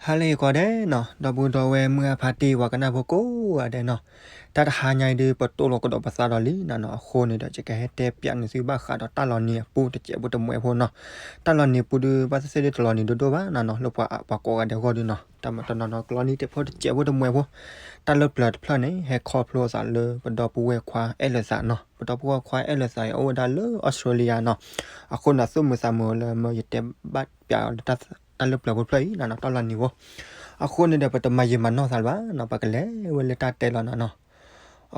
ဟါလၢအဂ့ၤကိးဂၤဒဲးနီၤ, ဒီပုၢ်ဒီဝဲၢ်မုၢ်အဖါတံၢ် ပှၤကနၣ်ဖိကိးဂၤဒဲးနီၤ, တၢ်တဟါညါအံၤဒုး ပတိၢ်လီၤကဒီးပသးဒီးလံနီၤနီၤ, အဃိန့ၣ်ဒီး ယကဟဲတဲပၠးန့ၢ်သုဘၣ်ဃးဒီးတၢ်လီၤနံၤအပူၤတစဲးဖိတမှဲးဖိနီၤ. တၢ်လီၤနံၤအပူၤဒုး ဘၣ်သ့ၣ်သ့ၣ်ဒုးတလီၤနံၤဒိၣ်ဒိၣ်ဘၣ်နီၤနီၤ, လၢပှၤကိးဂၤဒဲးအဂီၢ်ဒုးနီၤ, တၢ်မၤတနီၤနီၤ ကလီၤနံၤတစဲးဖိတမှဲးဖိ, တၢ်လၢပျၢၤတဖျၢၣ်န့ၣ် ဟဲခီဖျိအသးလၢပဒီပုၢ်ဝဲၢ်ခွါအဲၣ်လၢာ်သးနီၤ, ပဒီပုၢ်ဝဲၢ်ခွါအဲၣ်လၢာ်သးအံၤ အိၣ်ဝဲဒၣ်လၢအီစထြ့လယါနီၤ, အဃိန့ၣ် သူၣ်မုာ်သးမုာ်လၢမ့ၢ်ယတဲဘၣ်ပၠးဒီး တၢ်လၢပျၢၤဖိတဖျၢၣ်အံၤနီၤနီၤ, တၢ်လီၤနံၤဖိ. အဃိန့ၣ်ဒီး ပတမၤယံာ်မၤနီၢ်သးလၢၤဘၣ်နီၤ, ပကလဲၤဝဲလၢတၢ်တဲလီၤနီၤနီၤ.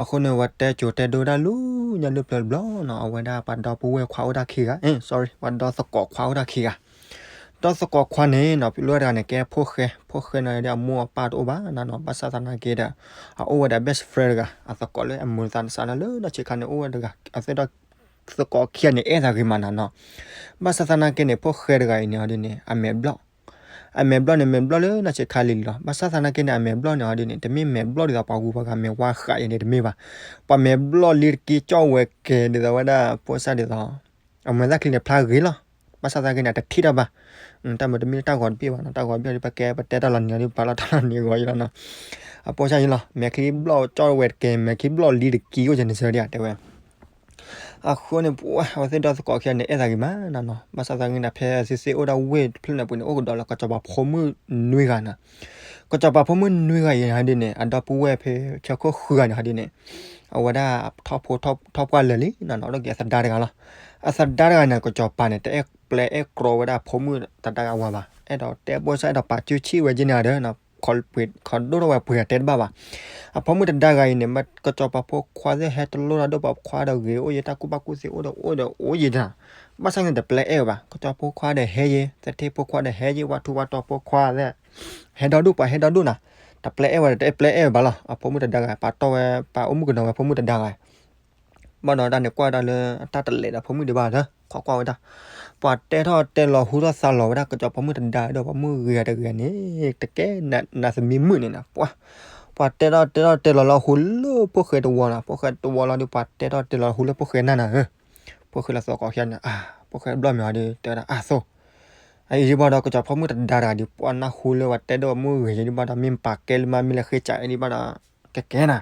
အဃိန့ၣ် ဝဲတဲကိၤတဲဒိဒၣ်လၢညါလၢပျၢၤတဘျီနီၤ, အဝဲဒၣ်ပှၤဒီပုၢ်ဝဲၢ်ခွါအိၣ်တၢ်ခံဂၤ, အ့ sorry, ပှၤဒီသကိးခွါအိၣ်တၢ်ခံဂၤ. ဒီသကိးခွါန့ၣ်နီၤ ဖဲလၢတဂၤန့ၣ် ကဲဖိၣ်ဃဲ, ဖိၣ်ဃဲန့ၣ်ဒီး အမိၢ်အပၢ်တအိၣ်ဘၣ်နီၤနီၤ, ဘၣ်ဆၣ်သနာ်က့ဒီး အအိၣ်ဝဲဒၣ် best friend တဂၤ, အသကိးလၢအမုာ်သးစးလၢလၢဒီးဆံးခါန့ၣ် အိၣ်ဝဲတဂၤ, အသ့ၣ်ဒီး သကိးခံဂၤန့ၣ် အဲၣ်သးဂ့ၤမးနီၤနီၤ. ဘၣ်ဆၣ်သနာ်က့န့ၣ် ဖိၣ်ဃဲတဂၤအံၤန့ၣ် ဟီဒ်န့ၣ် အမဲာ်ဘျီၣ်, အမဲာ်ဘျီၣ်န့ၣ် မဲာ်ဘျီၣ်လၢနီၢ်ဆံးခါလံလီၤ. ဘၣ်ဆၣ်သနာ်က့န့ၣ် အမဲာ်ဘျီၣ်န့ၣ် ဟီဒ်န့ၣ် တမ့ၢ်မဲာ်ဘျီၣ်ဒ်သိးပှၤဂုၤပှၤဂၤမဲာ်ဝါဃးအံၤန့ၣ်တမ့ၢ်ဘၣ်. ပှၤမဲာ်ဘျီၣ်လံတက့ၢ် ကၠီၣ်ဝဲကဲၤဒ်သိးဝဲဒၣ် ဖိစၢ်ဒ်သိး အမဲာ်သၣ်ချံန့ၣ်ဖျါဂ့ၤလီၤ. ဘၣ်ဆၣ်သနာ်က့န့ၣ် တထံၣ်တၢ်ဘၣ်. တၢ်မ့ၢ်တမ့ၢ်တၢ်ဂီၤတဘ့ၣ်ဘၣ်နီၤ, တၢ်ဂီၤတဘ့ၣ်ဒီး ပကဲပတဲတၢ်လီၤနံၤအီၤဒ် ပာ်လီၤတၢ်လီၤနံၤအဂီၤအံၤလီၤနီၤ. အဖိစၢ်အံၤလီၤ, မဲာ်ချံဘျီၣ် ကၠီၣ်ဝဲကဲၤ မဲာ်ချံဘျီၣ်လံတက့ၢ် အိၣ်ကဲၤန့ၣ်စၢၤဒံးဧါ တဲဝဲ. အဃိန့ၣ် ပှၤ အဝဲသ့ၣ်ဒီသကိးခံဂၤန့ၣ် အဲၣ်သးဂ့ၤမးနီၤနီၤ. ဘၣ်ဆၣ်သနာ်က့န့ၣ် ဖဲအသ့ၣ်သ့ၣ်အိၣ်ဒၣ်ဝ့ၢ်တဖျၢၣ်န့ၣ်ပူၤန့ၣ် အိၣ်ကဒီးလၢကစီၤပၤဖိမုၣ်နွံဂၤနီၤ. ကစီၤပၤဖိမုၣ်နွံဂၤအံၤန့ၣ် ဟီဒ်န့ၣ် အဒီပုၢ်ဝဲၢ်ဖဲဆၢခိၣ်ဃုဂၤန့ၣ် ဟီဒ်န့ၣ် အဝဲဒၣ်ထီၣ်ဖိထီၣ်ပှၢ်လၢာ်လံနီၤနီၤ, ဒီးက့ၤအသဒါတဂၤလီၤ. အသဒါတဂၤန့ၣ် ကစီၤပၤန့ၣ် တအဲၣ်ပျဲအဲၣ်ကြီဝဲဒၣ်အဖိမုၣ်သဒါဂၤဝဲဘၣ်, အဲၣ်ဒိးတဲဘၣ်ဆၣ် အဲၣ်ဒိးပာ်စုဆံၣ်ဝဲက့ၤန့ၣ်ဒီး ခီဒိၣ်ထီၣ်ဝဲပှ့ၤအတဲတဘၣ်ဘၣ်. အဖိမုၣ်သဒါဂၤအံၤန့ၣ် ကစီၤပၤဖိခွါသ့ၣ်ဟဲတလိၣ်တၢ်ဒိၣ်, ပှၤခွါဒီးဂ့ၤအိၣ်ယံၤ, တၢ်ကူၣ်ဘၣ်ကူၣ်သ့အိၣ်ဒီးအိၣ်ဒီးအိၣ်ယံၤနီၤ. ဘၣ်ဆၣ်န့ၣ် တပျဲအဲၣ်ဝဲဘၣ်. ကစီၤဖိခွါဒီးဟဲယံၤ, သထ့ဖိခွါဒီးဟဲယံၤ, ဝါထူဝါတီၤဖိခွါသ့ၣ် ဟဲဒီဒူၣ်, ပှၤဟဲဒီဒူၣ်နီၤ. တပျဲအဲၣ်ဝဲဒီး တပျဲအဲၣ်ဝဲဘၣ်လီၤ. အဖိမုၣ်သဒါဂၤ ပာ်တီၢ်ဝဲ ပာ်အိၣ်မုၣ်ကနီၤဝဲဖိမုၣ်သဒါဂၤ ဘၣ်ဒီးတၢ်န့ၣ် ကွၢ်ဝဲဒၣ်လၢတၢ်တလဲၤဒီးဖိမုၣ်ဒံးဘၣ်ဒီး ခိးကွၢ်ဝဲဒၣ်. ပှၤတဲထီၣ်တဲလီၤဟူထီၣ်သါလီၤဝဲဒၣ် ကစီၤပၤဖိမုၣ်သဒါဒီးဖိမုၣ်ဂ့ၤဂၤတဂ့ၤန့ၣ် တကဲနးသမံမုာ်န့ၣ်နီၤ. ပှၤ ပှၤတဲထီၣ်တဲထီၣ်တဲလီၤလၢဟူလၢဖိၣ်ဃဲတဝီနီၤ. ဖိၣ်ဃဲတဝီလီၤဒီး ပှၤတဲထီၣ်တဲလီၤဟူလၢဖိၣ်ဃဲနၢ်နၤဧၢ. ဖိၣ်ဃဲလၢသကိးခံဂၤန့ၣ် အါ ဖိၣ်ဃဲဘျီၣ်မ့ၤအီၤဒီး တဲဝဲဒၣ်အါသိၣ် အအံၤဒံးဘၣ်ဒီး ကစီၤပၤဖိမုၣ်သဒါတဂၤဒီး ပှၤနၢ်ဟူလၢပှၤတဲဒီးမုၢ်ဂ့ၤယံၤဒံးဘၣ်ဒီး မ့ၢ်ပာ်ကဲလၢမါမ့ၢ်လဲၤဃ့စးအံၤဒံးဘၣ်ဒီး ကကဲနၤ.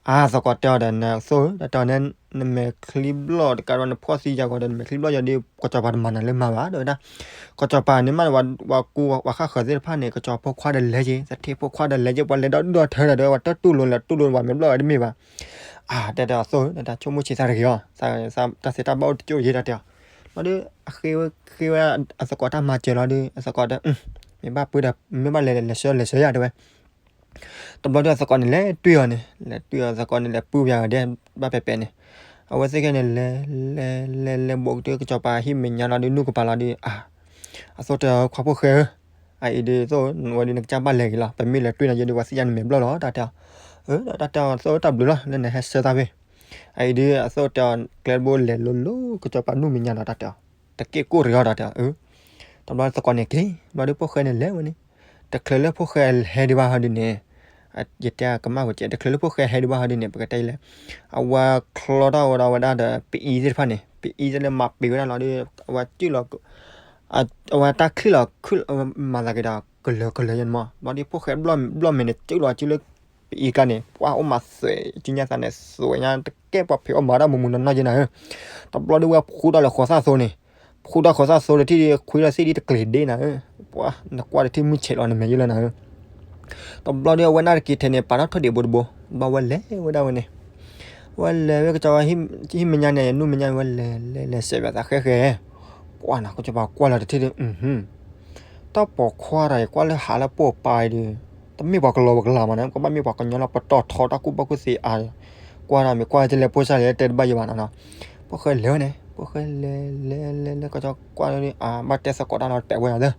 အါ သကိးတဲအီၤဒီး နသိၣ်ဧၢ, တၢ်တဲအီၤန့ၣ် နမဲာ်ချံဘျီၣ်တကးဒီး နဖှီၣ်သံယၤဂီၤဒီး နမဲာ်ချံဘျီၣ်ယံၤဒီး ကစီၤပၤတမၤနၤလၢမါဘၣ် တဲဝဲဒၣ်. ကစီၤပၤန့ၣ်မး ပှၤကူပှၤဃၣ်ဃၢၤသ့ၣ်တဖၣ်န့ၣ် ကစီၤဖိခွါဒီးလဲၤယံၤ, သထ့ဖိခွါဒီးလဲၤယံၤ, ပှၤလဲၤဒီဒူၣ်ဒီထၢဒီး ပှၤတတူၢ်လိာ်လဲၤတူၢ်လိာ် ပှၤမဲာ်ဘျီၣ်ဝဲတမ့ၢ်ဘၣ်. အါ တဲတဲအီၤ သိၣ်ဧၢ, တၢ်ဆိကမိၣ်ဆံးသးတဂ့ၤအီၤ, တၢ်သ့တၢ်ဘၣ်အိၣ်တကၠိၢ်ယံၤ တၢ်တဲအီၤ. ဘျီဒီး အဃ့ဝဲ ဃ့ဝဲအသကိးတၢ်မၤစၢၤလီၤဒီး အသကိးဒီး မ့ၢ်ဘၣ်ပှၤဒီး မ့ၢ်ဘၣ်လဲၤလဲၤဆှၢလဲၤဆှၢယၤတဲဝဲ. တဘျီဒီးအသကိးန့ၣ် လဲၤတွံၢ်အီၤန့ၣ် လဲၤတွံၢ်အီၤ သကိးန့ၣ် လဲၤပုၢ်ပယၤဂၤဒဲး ဘၣ်ပဲာ်ပဲာ်န့ၣ်. အဝဲသ့ၣ်ခဲန့ၣ် လဲၤ လဲၤ လဲၤ လဲၤ ဘိးကတၢၢ်ကစီၤပၤဟံၣ်မဲာ်ညါလီၤဒီး နူၢ်ကပၤလီၤဒီး အါ အသိၣ်တဲအီၤ ခွါဖိၣ်ဃဲဧၢ, အအံၤဒ်သိး ဝဲဒ်နကစၢ်ဘၣ်လဲၤဂ့ၤလီၤ, ပမ့ၢ်လဲၤတွံၢ်နၤယဲဒ် ပှၤသံယါနမဲာ်ဘျီၣ်လီၤ တၢ်တဲအီၤ. အၢ တၢ်တဲအီၤ သိၣ် တၢ်ဘျုးလီၤ လၢနဟဲဆှၢတၢ်ဖဲ အအံၤဒ် အသိၣ်တဲအီၤ ကျဲတဘိလဲၤလိၤလိၤ ကစီၤပၤနူၢ်မဲာ်ညါလီၤ တၢ်တဲအီၤ. တက့ၢ်ကိၢ်တဂ့ၤအီၤ တၢ်တဲအီၤ. အၢ တဘျီသကိးန့ၣ်က့ၤ ဘျီဒီးဖိၣ်ဃဲန့ၣ်လဲၤဝဲန့ၣ် တချုးလၢဖိၣ်ဃဲဟဲဒံးဘၣ်ဟီဒ်န့ၣ် ယတဲကမၣ်ဝဲကဲ တချုးလၢဖိၣ်ဃဲဟဲဒံးဘၣ်ဟီဒ်န့ၣ် ပကတဲလဲၣ် အဝဲချီထီၣ်ဝဲဒၣ်ဝဲဒၣ်ဒီး ပအံၤသ့ၣ်တဖၣ်န့ၣ် ပအံၤသ့ၣ်လၢမၤပ့ၤဝဲဒၣ်လီၤဒီး အဝဲစုၣ်လီၤ အဝဲတၢ်ချံၣ်လီၤ ခုၣ်မၤသးက့ၤဒီး ကလၢၤကလၢၤယဲန့ၣ်မး ဘျီဒီးဖိၣ်ဃဲဘျီၣ်မဲာ်န့ၣ် စုၣ်လီၤစုလၢ ပအံၤကျါန့ၣ် ပှၤအိၣ်မးသွဲး စုညါသးန့ၣ် သွဲးညါတကဲ ပှၤဖံးအီၣ်မၤတၢ်မူးမူးနီၢ်နီၢ်ယဲနၤဧၢ. တဘျီဒီးဝဲဃူဒီးလၢဃိးသၣ်သိန့ၣ် ဃူဒီးဃိးသၣ်သိတထံၣ်ဒီး ခွံဒီးသ့ၣ်ဒ်တကျ့ၤဒ့နၤဧၢ. ပှၤ နကွၢ်တထံၣ်မုၢ်ဆဲးလီၤနမဲာ်ယဲလၢနၤဧၢ. တဘျီဒီးအဝဲနၢ်တက့ၤထဲန့ၣ် ပာ်ထီၣ်ထိၣ်ဒံးဘိတဘိ ဘျီဝဲလဲၤဝဲဒၣ်ဝဲန့ၣ် ဝဲလဲၤဝဲကစီၤပၤဟံၣ်မဲာ်ညါန့ၣ် နူၢ်မဲာ်ညါဝဲလဲၤလဲၤလဲၤ စဲးဘၣ်သးဃဲဃဲ ပှၤနၤ ကစီၤပၤကွၢ်လီၤတထံၣ်ဒီး တၢ်ပိာ်ခွါတၢ်အံၤ ကွၢ်လၢဟးလၢပိာ်ပၤအံၤဒီး တမ့ၢ်ပှၤကလီၤပှၤကလၤမးန့ၣ် ကဘၣ်မ့ၢ်ပှၤကညီလီၤ ပတီၢ်ထီတၢ်ကူၣ်ဘၣ်ကူၣ်သ့အါ ကွၢ်တၢ်မ့ၢ်ကွၢ်ကလဲၤပိၢ်စၢ်လဲၤတဲတဘၣ်ယံၤဘၣ်နီၤနီၤ. ဖိၣ်ဃဲလဲၤဝဲန့ၣ် ဖိၣ်ဃဲလဲၤလဲၤလဲၤလဲၤ ကစီၤကွၢ်လၢ အဘၣ်တဲသကိးတၢ်လီၤတဲာ်ဝဲနီၤသၢ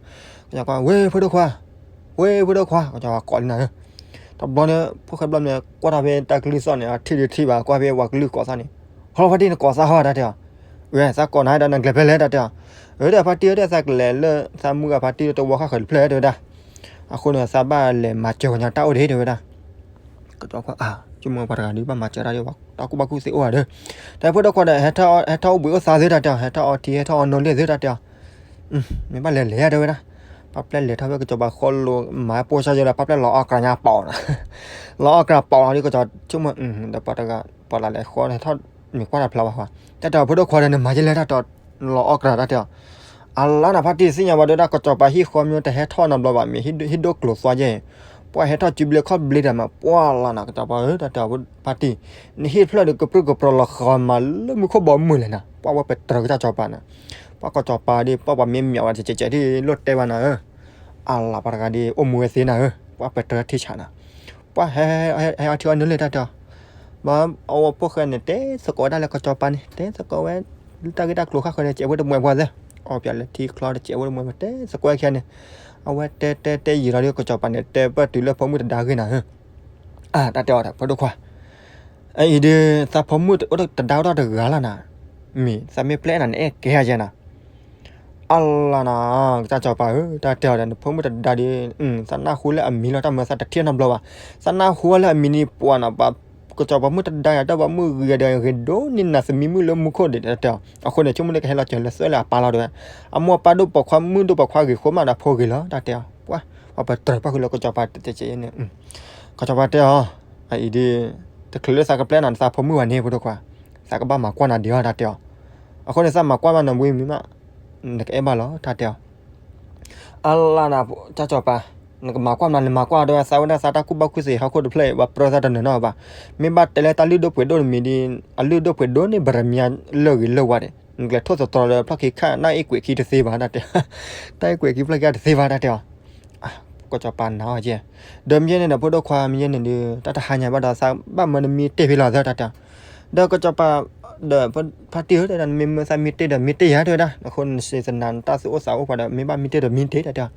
ကစီၤကွၢ် ဝ့ၢ်ဖိဒိၣ်ခွါ ဝ့ၢ်ဖိဒိၣ်ခွါ ကစီၤကွၢ်လံနၤဧၢ. တဘျီန့ၣ် ဖိၣ်ဃဲဘျီန့ၣ် ကွၢ်တၢ်ဖဲတၢ်ကလုၢ်သီၣ်န့ၣ် ထံၣ်ဒုးထံၣ်ဘၣ် ကွၢ်ဖဲပှၤကလုၢ်ကိးသီၣ်န့ၣ် ဟီဖါတံၢ်နကိးသးဟီတၢ်တဲအီၤ. ဝဲသးကိးနၤဒီး နကလဲၤဖဲလဲၣ်တၢ်တဲအီၤ. အၢ ဒီးဖါတံၢ်ဒီး သးကလဲၤလၢသးမုၢ်ဂၤဖါတံၢ်ဒီး တဝီဃၣ်ဃၢၤတဖျၢၣ်တဲဝဲဒၣ်. အဃိန့ၣ် သးဘၣ်လဲၤမၤစၢၤကညီတၢ်အိၣ်ဒံးတဲဝဲဒၣ်. ကစီၤကွၢ် အါ ဆိကမိၣ်ပှၤတဂၤဒုးဘၣ်မၤစၢၤတၢ်ဒီး တၢ်ကူၣ်ဘၣ်ကူၣ်သ့အိၣ်ဧါဒီး တၢ်ဖိဒိၣ်ခွါဒီး ဟဲထီၣ်အိၣ်ဘှံးအိၣ်သါသ့တၢ်တဲအီၤ ဟဲထီၣ်အီထံ ဟဲထီၣ်အီနိလ့ၣ်သ့တၢ်တဲအီၤ. မ့ၢ်ဘၣ်လဲၤလဲၤယါတဲဝဲဒၣ်. ပၢ်ပျဲၢ်လဲၤထီၣ်ဖဲကစီၤပၤဃီလိၤ မၤပိၢ်စၢ်ယဲလၢ ပၢ်ပျဲၢ်လီၤအီၣ်ကြၢးညါပီးနီၤ, လီၤအီၣ်ကြၢးပီးလီၤဒီး ကစီၤဆိကမိၣ် ဒီးပှၤတဂၤ ပှၤလၢလဲၤဃီဟဲထီၣ်မ့ၢ်ကွၢ်တၢ်ဖျါဘၣ်ဃီ, တၢ်တဲအီၤ ဖိဒိၣ်ခွါဒီး နမၤယဲလဲၣ်တၢ်တီ လီၤအီၣ်ကြၢးတၢ်တဲအီၤ, အလါနၤ ဖါတံၢ်သ့ၣ်ညါဘၣ်ဒီး တၢ်ကစီၤပၤဟံၣ်ဃီမ့ၢ်တဟဲထီၣ်နီတဘျီဘၣ် မ့ၢ်ဟံၣ်ဒိၣ်ကျိၤသွါယဲၢ်, ပှၤဟဲထီၣ်စုဘျ့ခီၣ်ဘျ့ဒီးမး ပှၢ်လၢနၤ ကစီၤပၤဧၢ တၢ်တဲအီၤ ဖါတံၢ်, နဟံၣ်တဖျၢၣ်ဒီး ကပြုၢ်ကပြီၤလီၤဃီမးလၢမူခိၣ်ဘီမုၢ်လဲၣ်နၤ, ပှၢ်ဝဲပတြၢၤကစၢ်ကစီၤပၤနၤ, ပှၢ်ကစီၤပၤဒီး ပှၢ်ပှၤမ့ၢ်မၠးဝဲတကဲးကဲးဒ် လိၣ်တဲဘၣ်နၤဧၢ, အလါပှၤတဂၤဒီး အိၣ်မူဝဲသ့နၤဧၢ, ပှၢ်ပတြၢၤထံဆးနၤ, ပှၢ်ဟဲ ဟဲအီထံအီနိလၢတၢ်တဲအီၤ, ဘၣ်အဝဲဖိၣ်ဃဲန့ၣ် တဲသကိးဝဲဒၣ်လၢကစီၤပၤန့ၣ် တဲသကိးဝဲ, လၢတၢ်ဂ့ၢ်တၢ်ကျိၤဃၣ်ဃၢၤန့ၣ် ကဲးဝဲတမှဲၤပှၤသ့, အီၣ်ပၠးလၢထံချီတကဲးဝဲတမှဲၤပှၤ တဲသကိးဝဲခဲန့ၣ်, အဝဲတဲတဲတဲယံာ်လီၤဒီး ကစီၤပၤန့ၣ် တဲပၢၢ်တုၤလၢဖိမုၣ်တဒါဂ့ၢ်နၤဧၢ, အတၢ်တဲအီၤဒီး ဖိဒိၣ်ခွါ အအံၤဒီး သးဖိမုၣ်တဒါအိၣ်ထီၣ်တဂၤလီၤနၤ, မ့ၢ်သးမ့ၢ်ပျဲနၤန့ၣ် အဲၣ်ကဲယဲနၤ, အလါနၤ ကစၢ်ကစီၤပၤဧၢ တၢ်တဲအီၤဒီး နဖိမုၣ်တဒါဒီး သးနၢ်ဟူလၢအမံၤလီၤ တၢ်မၢသးတထံၣ်နီတဘျီဘၣ်, သးနၢ်ဟူလၢအမံၤန့ၣ် ပှၤနၤ ပှၤကစီၤပၤမုၣ်တဒါယၤ တၢ်ပှၤမုၣ်ဂ့ၤဒီး ဂ့ၤဒိၣ်န့ၢ်နၤသမံမုၣ်လၢမူခိၣ်ဒံး တၢ်တဲအီၤ, အဃိန့ၣ် ဆိကမိၣ်န့ၣ် ကဟဲလီၤစၢၤလၢသွဲၣ်လၢအပၢ်လီၤတဲဝဲ, အမိၢ်အပၢ်ဒိၣ်ပိာ်ခွါမုၣ်ဒိၣ်ပိာ်ခွါဂ့ၤဃိမးဒီးဖိဂ့ၤလီၤ တၢ်တဲအီၤ, ပှၤ ပှၤပတြၢၤပၣ်ဃုာ်လၢကစီၤပၤတဲကဲးန့ၣ် ကစီၤပၤတဲအီၤ, အအံၤဒီး တချုးလၢသးကပျဲနၤ နသးဖိမုၣ်ဘၣ်န့ၣ် ဖိဒိၣ်ခွါ, သးကဘၣ်မၤကွၢ်နၤဒံးအီၤ တၢ်တဲအီၤ, အဃိန့ၣ် သးမၤကွၢ်ဘၣ်နၤဝံၤမံၤမး, နကအဲၣ်ဘၣ်လီၤ တၢ်တဲအီၤ, အလါနၤ ကစၢ်ကစီၤပၤ, နကမၤကွၢ်မး နမၤကွၢ်ဒီးသးဝဲဒၣ်သးတၢ်ကူၣ်ဘၣ်ကူၣ်သ့ဟီၣ်ခိၣ်တဖျၢၣ်အံၤ ပှၤပြၢသးတနၢၤနီတဘၣ်, မ့ၢ်ဘၣ်တဲလၢတၢ်လုၢ်ဒိၣ်ပှ့ၤဒိၣ်တမံၤဒီး အလုၢ်ဒိၣ်ပှ့ၤဒိၣ်န့ၢ် ပရမံၤလၢဂ့ၤလၢဝါဒံး နကလဲၤထိၣ်သတြီၤလၢဖျီၣ်ခံခါ နၢ်အ့ၣ်ကွဲးခံတသ့ဘၣ် တၢ်တဲ, တၢ်အ့ၣ်ကွဲးခံဖျီၣ်ခံတသ့ဘၣ် တၢ်တဲအီၤ, ကစီၤပၤနာ်အီၤကဲ, ဒီးမ့ၢ်ယဲန့ၣ်ဒီး ဖိဒိၣ်ခွါ မ့ၢ်ယဲန့ၣ်ဒီး တၢ်တဟါညါဘၣ်ဒီး သးဘၣ်မၢနမံတ့ၢ်ဖဲလီၤသၢ တၢ်တဲအီၤ, ဒီးကစီၤပၤ ဒီးဖါတံၢ်ဧၢ တဲဒၣ် နမ့ၢ်မၢသးမံတ့ၢ်ဒီးမံတ့ၢ်ယၤ တဲဝဲဒၣ်, အဃိနစံးသနာ် နတၢ်သူၣ်အိၣ်သးအိၣ်ပှၤဒီး မ့ၢ်ဘၣ်မံတ့ၢ်ဒီးမံတ့ၢ် တၢ်တဲအီၤ,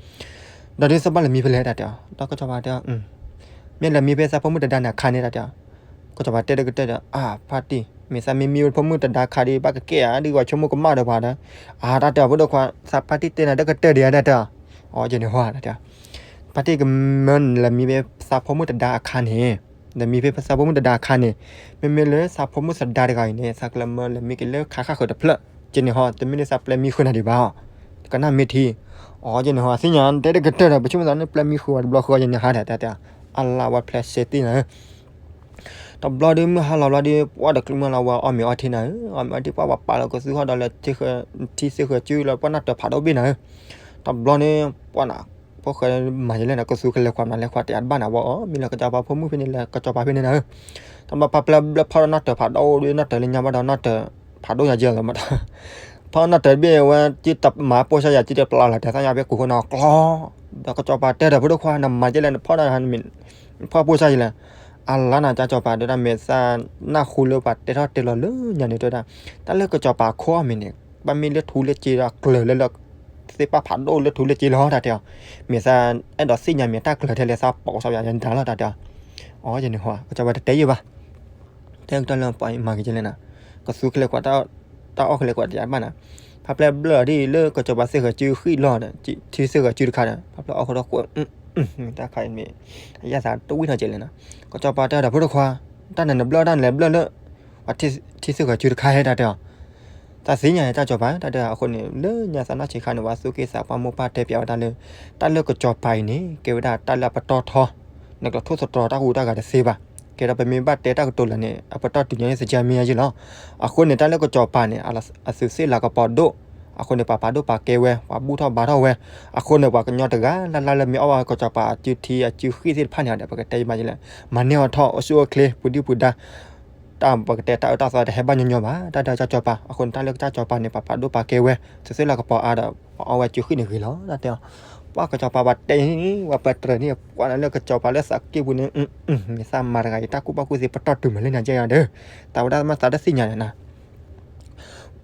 ဒီးဒ်သိးဘၣ်လဲၤမံဖဲလဲၣ် တၢ်တဲအီၤ, ဒီးကစီၤပၤတဲအီၤ မ့ၢ်လဲၤမံဖဲသးဖိမုၣ်တဒါန့ၣ်အခါန့ၣ် တၢ်တဲအီၤ, ကစီၤပၤတဲတကတၢၢ်ဒီး အါ ဖါတံၢ် မ့ၢ်သးမ့ၢ်မံဝဲဖိမုၣ်တဒါခါဒီး ဘၣ်ကကဲဧါ ဒ်ပှၤဆိကမိၣ်ကမၣ်ဒီးပှၤဒီး, အါ တၢ်တဲအီၤ ဖိဒိၣ်ခွါ သးဖါတံၢ်တဲနၤတကတၢၢ်ဒံးဧါ တၢ်တဲအီၤ, အီ ယဲန့ၣ်ဟီ တၢ်တဲအီၤ, ဖါတံၢ်ကမၢနလဲၤမံဖဲသးဖိမုၣ်တဒါအခါန့ၣ်, လဲၤမံဖဲသးဖိမုၣ်တဒါအခါန့ၣ်, မ့မ့ၢ်လၢသးဖိမုၣ်သဒါတဂၤအံၤန့ၣ် သးကလဲၤမၢလဲၤမံက့ၤလၢခါဃၣ်ဃၢၤတဖျၢၣ်, ယဲန့ၣ်ဟီ တမ့ၢ်လၢသးပျဲမံဃုာ်နၤဒံးဘၣ်အီၤ, ကနၣ်မ့ၢ်ထံ, အီ ယဲန့ၣ်ဟီ သ့ၣ်ညါတဲတကတၢၢ်ဒီး ပဆိကမိၣ်သးန့ၣ်ပျဲမံဃုာ်ဝဲတဘျီဃီ ယဲန့ၣ်ဟါဒီး တၢ်တဲအီၤ, အလါဝဲဖျဲးစဲတ့ၢ်နၤဧၢ တဘျီဒီးမုၢ်ဟါလီၤဘျီဒီး ပှၢ်ဒီးကျူမုၢ်လီၤဝဲအီၣ်မ့ၤအီထံနၤဧၢ, အီၣ်မ့ၤအီထံ ပှၢ်ပှၤပာ်လီၤကသူဟီၣ်ဒီးလၢ ထံသ့ၣ်ဃၢၤစုလၢပှၢ်နီၣ်တၢၤဖးဒိၣ်ဘ့ၣ်နၤဧၢ, တဘျီန့ၣ် ပှၢ်နၤ ဖိၣ်ဃဲမၤယလဲၣ်နၤ ကသူကလဲၤခွးမနုၤလဲၤခွးတယၤတဘၣ်နၤဝဲအီၤ မ့ၢ်လၢကစီၤပၤဖိမုၣ်ဖဲန့ၣ် လဲၤကစီၤပၤဖဲန့ၣ်နၤဧၢ, တဘျီပှၢ်ပျဲဘျၢဖီၣ်ဒီးနီၣ်တၢၤဖးဒိၣ်ဒီး နီၣ်တၢၤလၢညါဘၣ်ဒီးနီၣ်တၢၤဖးဒိၣ်ညါကဲလီၤမး ဖီၣ်နီၣ်တၢၤတဘ့ၣ်ဝဲ ကၠံတမၤပိၢ်စၢ်ယၤ ကၠံတပျၢ်လီၤတဲာ်သးညါဖဲကိးဃိနီၤကျီ, ဒီးကစီၤပၤတဲဒီး ဖိဒိၣ်ခွါ နမၤယလဲၣ် နဖီၣ်နၤ နမ့ၢ်ဖီၣ်ပိၢ်စၢ်ယလဲၣ်, အလါနၤ ကစီၤပၤ တဲဒၣ် မ့ၢ်သးနၢ်ဟူလၢပှၤတဲထီၣ်တဲလီၤလၢညါန့ၣ် တဲဒၣ် တၢ်လၢကစီၤပၤခိၣ်အီၣ်မ့ၤန့ၣ် ဘၣ်မ့ၢ်လၢထူလၢစ့ဒီးကျၢၤလၢလၢ သ့ၣ်ပာ်ဖးဒိၣ်လၢထူလၢစ့လီၤ တၢ်တဲအီၤ, မ့ၢ်သးအဲၣ်ဒိးသ့ၣ်ညါမ့ၢ်တၢ်ကျၢၤထဲလဲၣ် သးပိာ်ကစီၤပၤယၤနတၢ်လီၤ တၢ်တဲအီၤ, အီ ယဲန့ၣ်ဟီ ကစီၤပၤတတဲယဲၢ်ဘၣ် တဲကတၢၢ်လၢပှၤမၤက့ၤကလဲၣ်နၤ, ကသူကလဲၤခွး တၢ်အီၣ်ကလဲၤခွးတယၤတဘၣ်နၤ, ဖးပျဲဘျၢဒ်လၢကစီၤပၤသ့ၣ်ဃၢၤစုဃံၣ်လီၤဒီး ထံသ့ၣ်ဃၢၤစုတခါဒီး ဖးပျဲအီၣ်ဃီဒီးကွဲး တၢ်ခါအံၤမ့ၢ် အယၣ်သးတဝံၣ်ထီၣ်ကဲလဲၣ်နၤ, ကစီၤပၤတဲဒီး ဖိဒိၣ်ခွါ တၢ်န့ၣ်နဘျၢတၢ်န့ၣ်လဲၤဘျၢလၢ ပှၤထံသ့ၣ်ဃၢၤစုတခါဟဲ တၢ်တဲအီၤ, သးသ့ၣ်ညါန့ၣ် တၢ်ကစီၤပၤ တၢ်တဲအီၤ အဃိန့ၣ် လၢညါသးနီၢ်ဆံးခါန့ၣ် ပှၤသူၣ်က့သးပှၢ်မိၢ်ပၢ်တဲပၠးဝဲဒၣ်လၢ တၢ်လၢကစီၤပၤအံၤန့ၣ် ကဲဝဲဒၣ်တၢ်လၢအပတီၢ်ထီ နကထိၣ်သတြီၤတၢ်ဟူးတၢ်ဂဲၤတသ့ဘၣ်, ကဲဒီးပမ့ၢ်ဘၣ်တဲတၢ်ကတိၤလၢာ်န့ၣ် အပတီၢ်တုၤညါန့ၣ် သကၢမ့ၢ်ယဲလီၤ, အဃိန့ၣ် တၢ်လၢကစီၤပၤန့ၣ် အသုးသ့ၣ်လၤကပီၤဒိၣ်, အဃိန့ၣ် ပှၤပာ်ဒိၣ်ပာ်ကဲဝဲ ပှၤဘူၣ်ထီၣ်ဘါထီၣ်ဝဲ, အဃိန့ၣ် ပှၤကညီတဂၤလၢ်လၢ်လၢမ့ၢ်အီၣ်ဝဲကစီၤပၤအစုထံအစုဃံၣ်သ့ၣ်တဖၣ်န့ၣ်ဒီး ပကတဲယမးယလဲၣ်, မၤန့ၢ်အီၤထီၣ် အိၣ်ဆူၣ်အိၣ်ချ့ ပူၤဒံၣ်ပူၤဒါ တၢ်ပကတဲတၢ်အၢတၢ်သီတဟဲဘၣ်ညီညီဘၣ်, တၢ်တဲကစီၤပၤ, အဃိန့ၣ် တၢ်လၢကစၢ်ကစီၤပၤန့ၣ် ပှၤပာ်ဒိၣ်ပာ်ကဲဝဲ သုးသ့ၣ်လၤကပီၤအါဒီး ပှၤအီၣ်ဝဲစုဃံၣ်န့ၣ်ဂ့ၤလီၤ တၢ်တဲအီၤ, ပှၤကစီၤပၤပှၤတဲန့ၣ် ပှၤပတြၢၤန့ၣ် ပှၤနၤလၢကစီၤပၤလၢသးက့ၢ်ပူၤန့ၣ် မ့ၢ်သးမၤတဂၤအံၤ တၢ်ကူၣ်ဘၣ်ကူၣ်သ့ပတီၢ်တုၤမးလၢညါကဲယၤဒီး တၢ်ဝဲဒၣ်မ့ၢ်သးတသ့ၣ်ညါန့ၣ်နၤ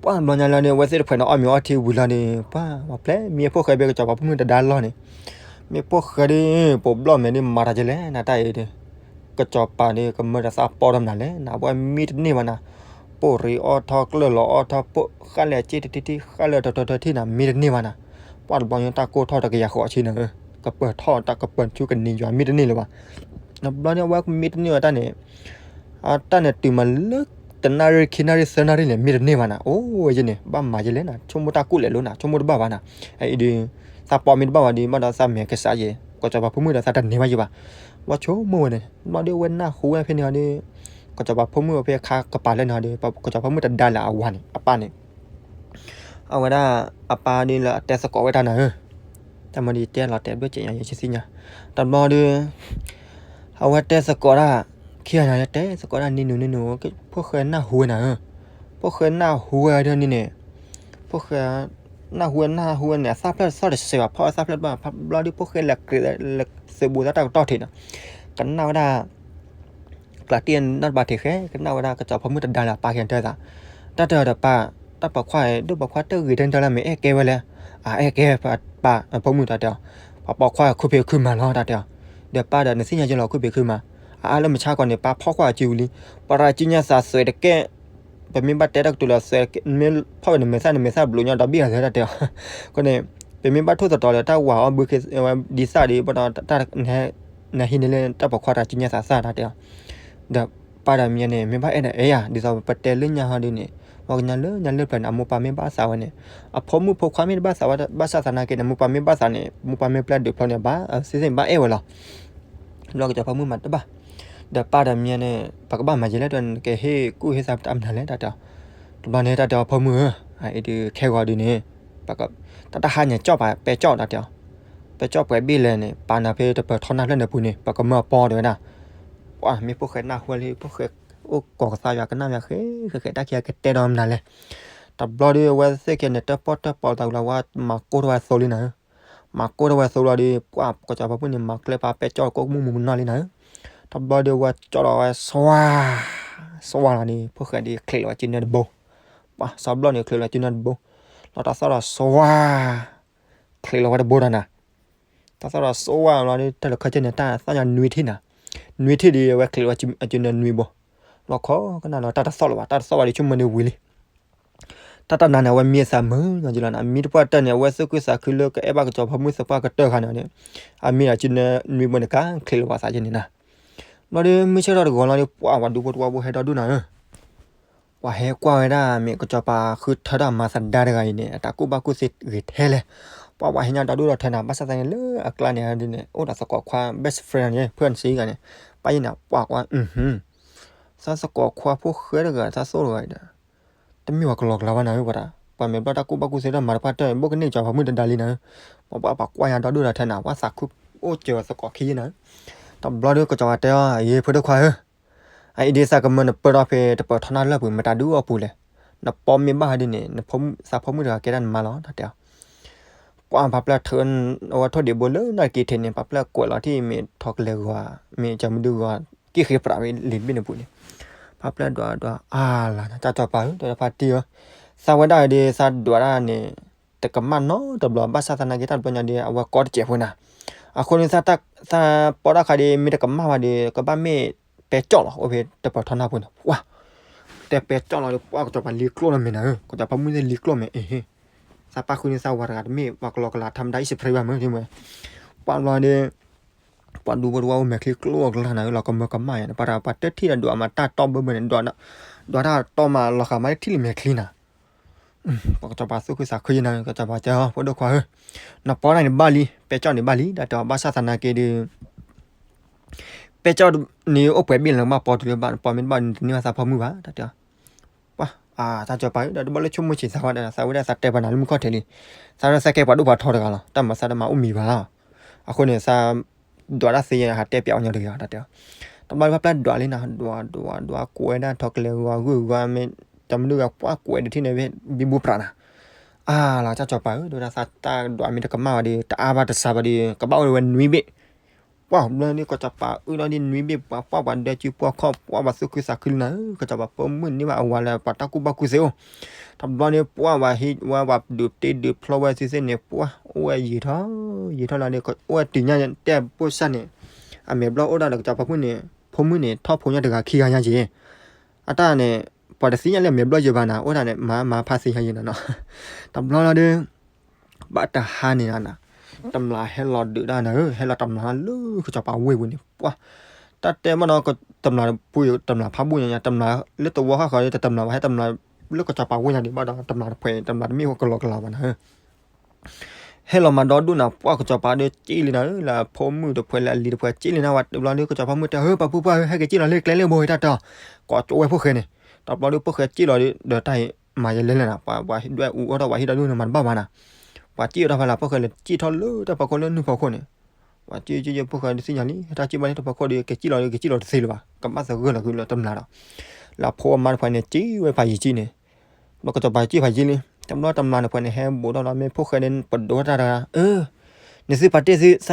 ပှၢ်ဘျီညါလၢန့ၣ် အဝဲသ့ၣ်တဖှဲးန့ၣ် အီၣ်မ့ၤအီထံဝံၤလီၤန့ၣ် ပှၢ် ပှၤပျဲမ့ၢ်အဖိၣ်ဃဲဘ့ၣ်ကစီၤပၤဖိမုၣ်တဒါလီၤန့ၣ်, မ့ၢ်ဖိၣ်ဃဲဒီး ပိာ်ဘျီၣ်မဲာ်ဒီးမၤတၢ်ကလဲၣ် နတၢ်အံၤဒီး, ကစီၤပၤဒီး ကမၢတၢ်သးပီထီၣ်မနုၤလဲၣ် နဝဲမံတန့ၢ်ဘၣ်နၤ, ပိၢ်ရ့အီၣ်ထီၣ် ကျၢၢ်လီၤအီၣ်ထီၣ် ပိၢ်ဃၣ်လဲၣ်စ့တထံထံ ဃၣ်လၢတထီထီထံနၤ မံတန့ၢ်ဘၣ်နၤ, ပှၢ်တဘျီညါတၢ်ကိၢ်ထီၣ်တကယၤဃိးဆံနၤဧၢ, ကပၢၤထီၣ်တၢ်ကပၢၤဆူကနံၤယွၤမံတန့ၢ်လၢၤဘၣ် တဘျီန့ၣ် အဝဲကမံတန့ၢ်ဘၣ်တၢ်န့ၣ်, တၢ်န့ၣ်တုၤမးလၢ တနၣ်ရံၣ် ခံနၣ်ရံၣ် သၢနၣ်ရံၣ်န့ၣ် မံတန့ၢ်ဘၣ်နၤ, အိၣ်ယဲန့ၣ် ဘၣ်မၤယဲလဲၣ်နၤ, ဆိကမိၣ်တၢ်ကူၣ်လဲၣ်လိၤနၤ, ဆိကမိၣ်တဘၣ်ဘၣ်နၤ, အအံၤဒီး သး သးပိာ်မ့ၢ်တဘၣ်ဝဲဒီး ဘၣ်ဒီးသးမဲာ်ကစးယဲၢ် ကစီၤပၤဖိမုၣ်ဒီးသးတန့ၢ်ဘၣ်ယဲၢ်ဘၣ်. ဘီဆိကမိၣ်ဝဲန့ၣ် ဘျီဒီးအဝဲနၢ်ဟူဝဲဖဲန့ၣ်ဒီး ကစီၤပၤဖိမုၣ်ဖဲခါကပၤလၢန့ၣ်ဒီး ကစီၤပၤဖိမုၣ်တဒါလၢအဝၤန့ၣ် အပၢ်န့ၣ် အဝဲဒၣ် အပၢ်ဒီးလၢအတဲသကိးဝဲတၢ်နၤဧၢ, တၢ်မၤဒီးယတဲလီၤတဲာ်ဘျၢၣ်စ့ၣ်ညါ ယဲၢ်ဆံသ့ၣ်ညါ, တဘျီဒီး အဝဲတဲသကိးဒၣ်, ခံဂၤန့ၣ်တဲသကိးဒၣ် နံၤနုၤနံၤနုၤ ဖိၣ်ဃဲနၢ်ဟူဝဲနၤဧၢ, ဖိၣ်ဃဲနၢ်ဟူဝဲဒၣ်န့ၣ်န့ၣ်, ဖိၣ်ဃဲ နၢ်ဟူဝဲနၢ်ဟူဝဲန့ၣ် အသၣ်ဖျၢၣ်သီၣ်တစဲးဘၣ် ဖီၣ်အသၣ်ဖျၢၣ်တဘၣ် ဘျီဒီးဖိၣ်ဃဲလဲၤကြးလဲၤသုးဘူးသးတၢ်ကတီၢ်ထံးနီၤ, ကနၣ်ဝဲဒၣ် ကျးတံၢ်နီတဘးထံးဃဲ ကနၣ်ဝဲဒၣ်ကစီၤပၤဖိမုၣ်တဒါလၢအပၢ်ခံဂၤတဲသး, တၢ်တဲအီၤဒီးပၢ်, တၢ်ပိာ်ခွါ ဒိၣ်ပိာ်ခွါတဂ့ၤထဲတၢ်လၢမ့ၢ်အဲၣ်ကဲဝဲလဲၣ်, အအဲၣ်ကဲပၢ် ဖိမုၣ်တၢ်တဲအီၤ, ပှၤပိာ်ခွါခုဖံးခုမၤလီၤတၢ်တဲအီၤ, ဒီးပၢ်ဒီးနသ့ၣ်ညါယလီၤ ခုဖံးခုမၤ, အအါလၢမုၢ်ဆါခီန့ၣ် ပၢ်ဖီၣ်ကွၢ်အစုပူၤလံ, ပှၤရၤစုညါသးသွဲးတကဲ ပမ့ၢ်ဘၣ်တဲတၢ်ကတိၤလၢသွဲး မ့ၢ်ဖီၣ်ဝဲနမဲာ်သၣ် နမဲာ်သၣ်ဘျုးညီဒီဘ့ၣ်အသးတၢ်တဲအီၤ, အဃိန့ၣ် ပမ့ၢ်ဘၣ်ထိၣ်သတြီၤလၢတၢ်ဝၤအီၣ်ဘုခ့ဝဲဒ်သၣ်ဒီး ဘၣ်ဒီးတၢ် နဟံးန့ၢ်လၢတၢ်ပိာ်ခွါတၢ်စုညါသးသၣ်တၢ်တဲအီၤ, ဒီးပၢ်ဒီးမ့ၢ်န့ၣ် မ့ၢ်ဘၣ်အဲၣ်ဒိးအဲၣ်ယၤ ဒ်သိးပတဲလၢညါဟီဒ်န့ၣ် ပှၤကညီလၢညါလၢပျၢၤန့ၣ် အမိၢ်ပၢ်မ့ၢ်ဘၣ်သးဝဲန့ၣ် အဖိမုၣ်ဖိခွါမ့ၢ်တဘၣ်သးဝဲ ဘၣ်ဆၣ်သနာ်က့န့ၣ် မိၢ်ပၢ်မ့ၢ်ဘၣ်သးန့ၣ် မိၢ်ပၢ်မ့ၢ်ပျဲဒုးဖျီန့ၣ် ဘၣ်စ့ၢ်စ့ၢ်ဘၣ်အဲၣ်ဝဲလီၤ ဘျီကစီၤပၤဖိမုၣ်မၤတဘၣ်, ဒီးပၢ်ဒီးမ့ၢ်န့ၣ် ပကဘၣ်မၤယဲလဲၣ်ဒီး နကဟ့ၣ်ကူၣ်ဟ့ၣ်သးတၢ်မနုၤလဲၣ်တၢ်တဲအီၤ, တဘျီန့ၣ်တၢ်တဲအီၤဖိမုၣ်ဧၢ, အအံၤဒုးခဲဂီၤဒုးန့ၣ် တၢ်တဟါညါကၠီၣ်ပာ် ပဲကၠီၣ်တၢ်တဲအီၤ, ပဲကၠီၣ်ပှဲၤဘ့ၣ်လဲၣ်န့ၣ် ပာ်နၤဖဲတပၢၤထီနၢ်ဖျၢၣ်န့ၣ်ပူၤန့ၣ် ပကမၢအပီတဲဝဲဒၣ်, ပှၤမ့ၢ်ဖိၣ်ဃဲနၢ်ဟူဝဲလံ ဖိၣ်ဃဲအိၣ်ကိးကသါယွၤကနၣ်ယွၤဃဲဃဲဃဲ တၢ်ခံဂၤကတဲဒီးမနုၤလဲၣ်, တဘျီဒုးအဝဲသ့ၣ်ခံဂၤန့ၣ် တၢ်ပီၣ်တၢ်ပီးသးဝံၤလီၤ ဝဲမၤကိၢ်ထီၣ်ဝဲသိလံနၤဧၢ မၤကိၢ်ထီၣ်ဝဲသိလီၤဒီး ပှၤကစီၤပၤဖိမုၣ်န့ၣ် မၤကျဲပာ်ပဲကၠီၣ်ကိၣ်မုၢ်မုၢ်နီၢ်လံနၤဧၢ, တဘျီဒီးဝဲကၠီၣ်လီၤဝဲ စှၤ စှၤလီၤန့ၣ် ဖိၣ်ဃဲဒုးချံးလီၤဝဲစုနၢတဘိ, ပှၤစီၤဘျီၣ်န့ၣ်ချံးလီၤစုနၢတဘိ, လီၤတၢ်သီၣ်လီၤစှၤ ချံးလီၤဝဲတဘိဒီးနၤ, တၢ်သီၣ်လီၤစှၤလီၤဒီး တၢ်လၢခီၣ်ဆၢန့ၣ် တၢ်သီၣ်ညါနွံထံၣ်နၤ, နွံထံၣ်ဒီး အဝဲချံးလီၤဝဲစုနၢနွံဘိ, လီၤခီကနၣ်လီၤ တၢ်တသီၣ်လၢၤဘၣ် တၢ်တသီၣ်ဘၣ်ဒီးဆိကမိၣ်န့ၣ်ဝံၤလံ တၢ်တနၤန့ၣ် အဝဲမံအသးမုာ်ညီကလီၤနၤ မံတပှၢ်တၢၢ်န့ၣ် အဝဲသူၣ်ခုသးခုလၢကအဲၣ်ဘၣ်ကစီၤပၤဖိမုၣ်သပှၢ်ကတၢၢ်ခါန့ၣ်ဒီး အမံဒီးစုနၢနွံဘိန့ၣ် ကချံးလီၤဝဲသးကန့ၣ်နၤ, ဘျီဒီးမုၢ်ဆ့ၣ်ထီၣ်တဂီၤလီၤဒီး ပှၤပှၤဒူဖိတဝီဖိဟဲဒီဒူၣ်နၤဧၢ ပှၤဟဲကွၢ်ဝဲဒၣ် မ့ၢ်ကစီၤပၤဃုထၢထီၣ်မၤသဒါတဂၤအံၤန့ၣ် အတၢ်ကူၣ်ဘၣ်ကူၣ်သ့ဂ့ၤထဲလဲၣ်, ပှၤပှၤဟဲညါဒီဒူၣ်ဒီးထဲနၤ ဘၣ်ဆၣ်သနာ်က့လၢအကျါန့ၣ်ဒ်န့ၣ် အိၣ်ဒီးသကိးခွါ best friend န့ၣ် ဖုၣ်နစ့ဂၤန့ၣ် ပၢ်ယံၤနၤ ပှၤကွၢ် သးသကိးခွါဖိဃဲတဂၤ သးသိၣ်တဂၤအံၤဒီး တမ့ၢ်ပှၤကလီကလီဘၣ်နၤဧၢ ပှၤတၢ် ပှၤမ့ၢ်ဘျီတၢ်ကူၣ်ဘၣ်ကူၣ်သ့ဒီးမၤတပှၢ်တၢၢ် ဘိၣ်ကန့ၢ်ကစီၤပၤမုၣ်တဒါလံနၤဧၢ, ပှၤပှၤပှၤကွၢ်ညါဒီဒူၣ်ဒီးထဲနၤ ပှၤသးခုအိၣ်စၢၤသကိးခံယံၤနၤဧၢ, တဘျီဒီးကစီၤပၤတဲအီၤ ယဲ ဖိဒိၣ်ခွါဧၢ အအံၤဒ်သးကမၢနပၢၢ်ထီၣ်ဖဲတပၢၤထီနၢ်လၢၢ်ပူၤ မတၤဒုးအီၣ်ပူၤလဲၣ်, နပိာ်မ့ၢ်ဘၣ်ဟဲဒ်န့ၣ် နဖိသးဖိမုၣ်တဂၤကဲဒၣ်နမါလီၤ တၢ်တဲအီၤ, ပှၤဖးဖျၢၣ်ထုးအဝဲထိၣ်ဒံးဘိလၢနၢ်က့ၤထံးန့ၣ် ဖးဖျၢၣ်ကွဲးလီၤထံၣ်မ့ၢ်ထီကလဲၤဂီၤ မ့ၢ်ကၠီမုၢ်ဒုဂီၤ က့ၢ်ဃ့ပြးဝဲလံာ်တဘ့ၣ်န့ၣ်ပူၤန့ၣ်, ဖးဖျၢၣ်ဒွးဒွး အါလီၤ တၢ်ကစီၤပၤဧၢ တၢ်ဖါတံၢ်ဧၢ, သးဝဲဒၣ်ဒီးသးဒွးဒၣ်န့ၣ် တကမၣ်နီတဘျီ ဘၣ်ဆၣ်သနာ်က့တၢ်တဘျီညါဒီး အဝဲကီတစဲးဖိနၤ, အဃိန့ၣ် သးပီၣ်တၢ်ခါဒီး မ့ၢ်တကမၣ်ဘၣ်ဒီး ကဘၣ်မ့ၢ်ပဲကၠီၣ်လီၤ အိၣ်ဖဲတပၢၤထီနၢ်ပူၤန့ၣ် ပှၤ တဲပဲကၠီၣ်လီၤဒီး ပှၤကစီၤပၤလံကျိၣ်လီၤမဲာ်နၤဧၢ, ကစီၤပၤမုၣ်သ့ၣ်လံကျိၣ်မဲာ် အ့ဟ့, သးပၢ်ဃုန့ၢ်သးဝၤတဂၤတမ့ၢ် ပှၤကလီကလီ ထါမတၤ အံၣ်စဖရ့ဘၣ်မ့ၢ် ပှၤဘျီဒီး ပှၤဒူဖိတဝီအိၣ်မဲာ်ချံကျိၣ်အကျါနၤဧၢ လီၤကမၢကမၣ်ယါန့ၣ် ပှၤတၢ်ပှၤတထံၣ်ဒီးဒွးမးတၢ်တီဘၢဘၢန့ၣ် ဒွးတၢ်တီမး လီၤဃာ်မးတထံၣ်လံမဲာ်ချံနၤ ပှၤကစီၤပၤသူၣ်ခုသးခုယဲနၤ ကစီၤပၤတဲအီၤ ဖိဒိၣ်ခွါဧၢ, နပီၣ်တၢ်န့ၣ်ဘၣ်လံ ပဲကၠီၣ်န့ၣ်ဘၣ်လံ တၢ်တဲအီၤ ဘၣ်ဆၣ်သနာ်က့ဒီး ပဲကၠီၣ်န့ၣ်အိၣ်ပှဲၤဘ့ၣ်လၢနကဘၣ်ပီတုၤလၢဘၣ် နပီၣ်မ့ၢ်တဘၣ်န့ၣ် တန့ၢ်ဘၣ်သးဖိမုၣ်ဘၣ် တၢ်တဲအီၤ, ပှၤ အါ တၢ်ကစီၤပၤဧၢ ဒီးတဘၣ်လၢဆိကမိၣ်ဆံးသးဝဲဒီး သးဝဲဒၣ်သးတဲပှၤနၤလၢမုၢ်ခီၣ်ထံးလံ, သးဒၣ်သးကဲပှၤဒိၣ်ပှၤထီတဂၤလီၤ တၢ်မၤသးတမၤအိၣ်မံၤဘၣ်လီၤ, အဃိန့ၣ် သးဒွးတၢ်သ့ယဲ ဟးတဲပၠးအီၤညီတဂ့ၤ တၢ်တဲအီၤ, တဘျီဖးဖျၢၣ်ဒွးလံနၤ ဒွးဒွးဒွးကွဲးဒၣ်ထီကလဲၤဂီၤဂုၢ်ဂီၤမ့ၢ် ကၠီမုၢ်ဒုဂၤကွၢ်ကွဲးဒုးထံၣ်န့ၣ် ဘံဘူပြးနၤ, အါလီၤ တၢ်ကစီၤပၤဧၢ ဒီးဝဲဒၣ်သးတၢ်ဒွးမ့ၢ်တကမၣ်ဘၣ်ဒီး တအါဘၣ်တစှၤဘၣ်ဒီး ကဘၣ်အိၣ်ဝဲနွံဘ့ၣ် ပှၤဘျီန့ၣ် ကစီၤပၤအုၣ်ဒီးဒ်နွံဘ့ၣ် ပှၤပှၤပှၤဒၢစုပှၤခီၣ် ပှၤပှၤသူၣ်ခုသးခုလံနၤဧၢ ကစီၤပၤဖိမုၣ်န့ၢ်ဘၣ်အဝၤလၢပှၤတၢ်ကူၣ်ဘၣ်ကူၣ်သ့အိၣ်, တဘျီန့ၣ် ပှၤဝၤဟံးဝဲဝၤဒုးတ့ဒုးဖျီဝဲသ့ၣ်သ့ၣ်န့ၣ် ပှၤအိၣ်ဝဲယံာ်ထီၣ် ယံာ်ထီၣ်လီၤဒီး အိၣ်ဝဲတုၤညါတဲပိၢ်စၢ်န့ၣ် အမဲာ်ဘျီၣ်အိၣ်ဒၣ်ဒီးကစီၤပၤဖိန့ၣ် ဖိမုၣ်န့ၣ် ထီၣ်ဖိညါတဂၤခံဂၤညါက့ၤ အတၢ်န့ၣ် ပှၤတသ့ၣ်ညါလၢအမဲာ်ဘျီၣ်ယဲၢ်ဘၣ်နၤ အိၣ်ဒၣ်န့ၣ် မၤမၤဖးသ့ညါယဲၢ်နၤနီၤ, တဘျီလီၤဒီး ဘၣ်တဟါန့ၣ်နၤ, တမျးဟဲလီၤဒုးဒၣ်နၤဧၢ, ဟဲလီၤတမျးလၢကစီၤပၤဝ့ၢ်ပူၤန့ၣ် ပှၤ, တၢ်တဲမ့ၢ်နီၤ တမျးပူၤ တမျးဖးဘူၣ်ညါညါ တမျးလၢတဝီဃၣ်ဃီၤဒီး တမျးဘၣ်ဟဲတမျးလၢကစီၤပၤဝ့ၢ်ညါဒံးဘၣ်ဒီး တမျးတဖှဲး တမျးတမ့ၢ်ကလီကလီဘၣ်နၤဧၢ ဟဲလီၤမၤဒီဒူၣ်နၤ ပှၢ်ကစီၤပၤဒီးစံၣ်လံနၤဧၢ, လၢဖိမုၣ်တဖုလၢအလံၤတဖုစံၣ်လံနၤဝဲ, တဘျီဒီးကစီၤပၤမုၣ်တဲ ဧၢ ပှၤဖိပှၢ်ဧၢ ဟဲက့ၤစံၣ်လီၤလၢကျဲလၢဘိဟဲတၢ်တီၤ, ကိးကၠိဝဲဖိၣ်ဃဲန့ၣ်, တဘျီဒီးဖိၣ်ဃဲစံၣ်လီၤဒီးတၢ်အံၤ မၤယလဲၣ်လဲၣ်နၤ, ပှၤဒွဲၣ်အူအီၣ်ထီၣ်ပှၤဟံၣ်ဒီဒူၣ်န့ၣ်မၤတဘၣ်ဘၣ်နၤ, ပှၤစံၣ်အီၣ်တၢ်ဖဲလၢဖိၣ်ဃဲလဲၤစံၣ်ထီၣ်လၢတၢ်ဖီခိၣ်လၢနုၢ်ဖီခိၣ်န့ၣ်, ပှၤစံၣ်စံၣ်ဖိၣ်ဃဲဒီးသ့ၣ်ညါလံ တၢ်စံၣ်ဘၣ်လၢတၢ်ဖီခိၣ်ဒီး က့ၤစံၣ်လီၤဒီး က့ၤစံၣ်လီၤတသ့လၢၤဘၣ်, ကဘၣ်သဂၢၢ်လီၤကွံာ်လၢတမျာ်ဒီး, လၢဖိအမါတဖုန့ၣ် စံၣ်ဝဲဖးယံၤကံန့ၣ် ဘျီကစီၤပၤစံၣ်ဖးယံၤလံ, တဘျီတမျာ်တဖုန့ၣ် ဟဲဘူးထီၣ်လီၤ မ့ၢ်ဖိၣ်ဃဲဒီးပဒိးတၢ်တဂၤ, အၢ နသုပာ်တ့ၢ်သု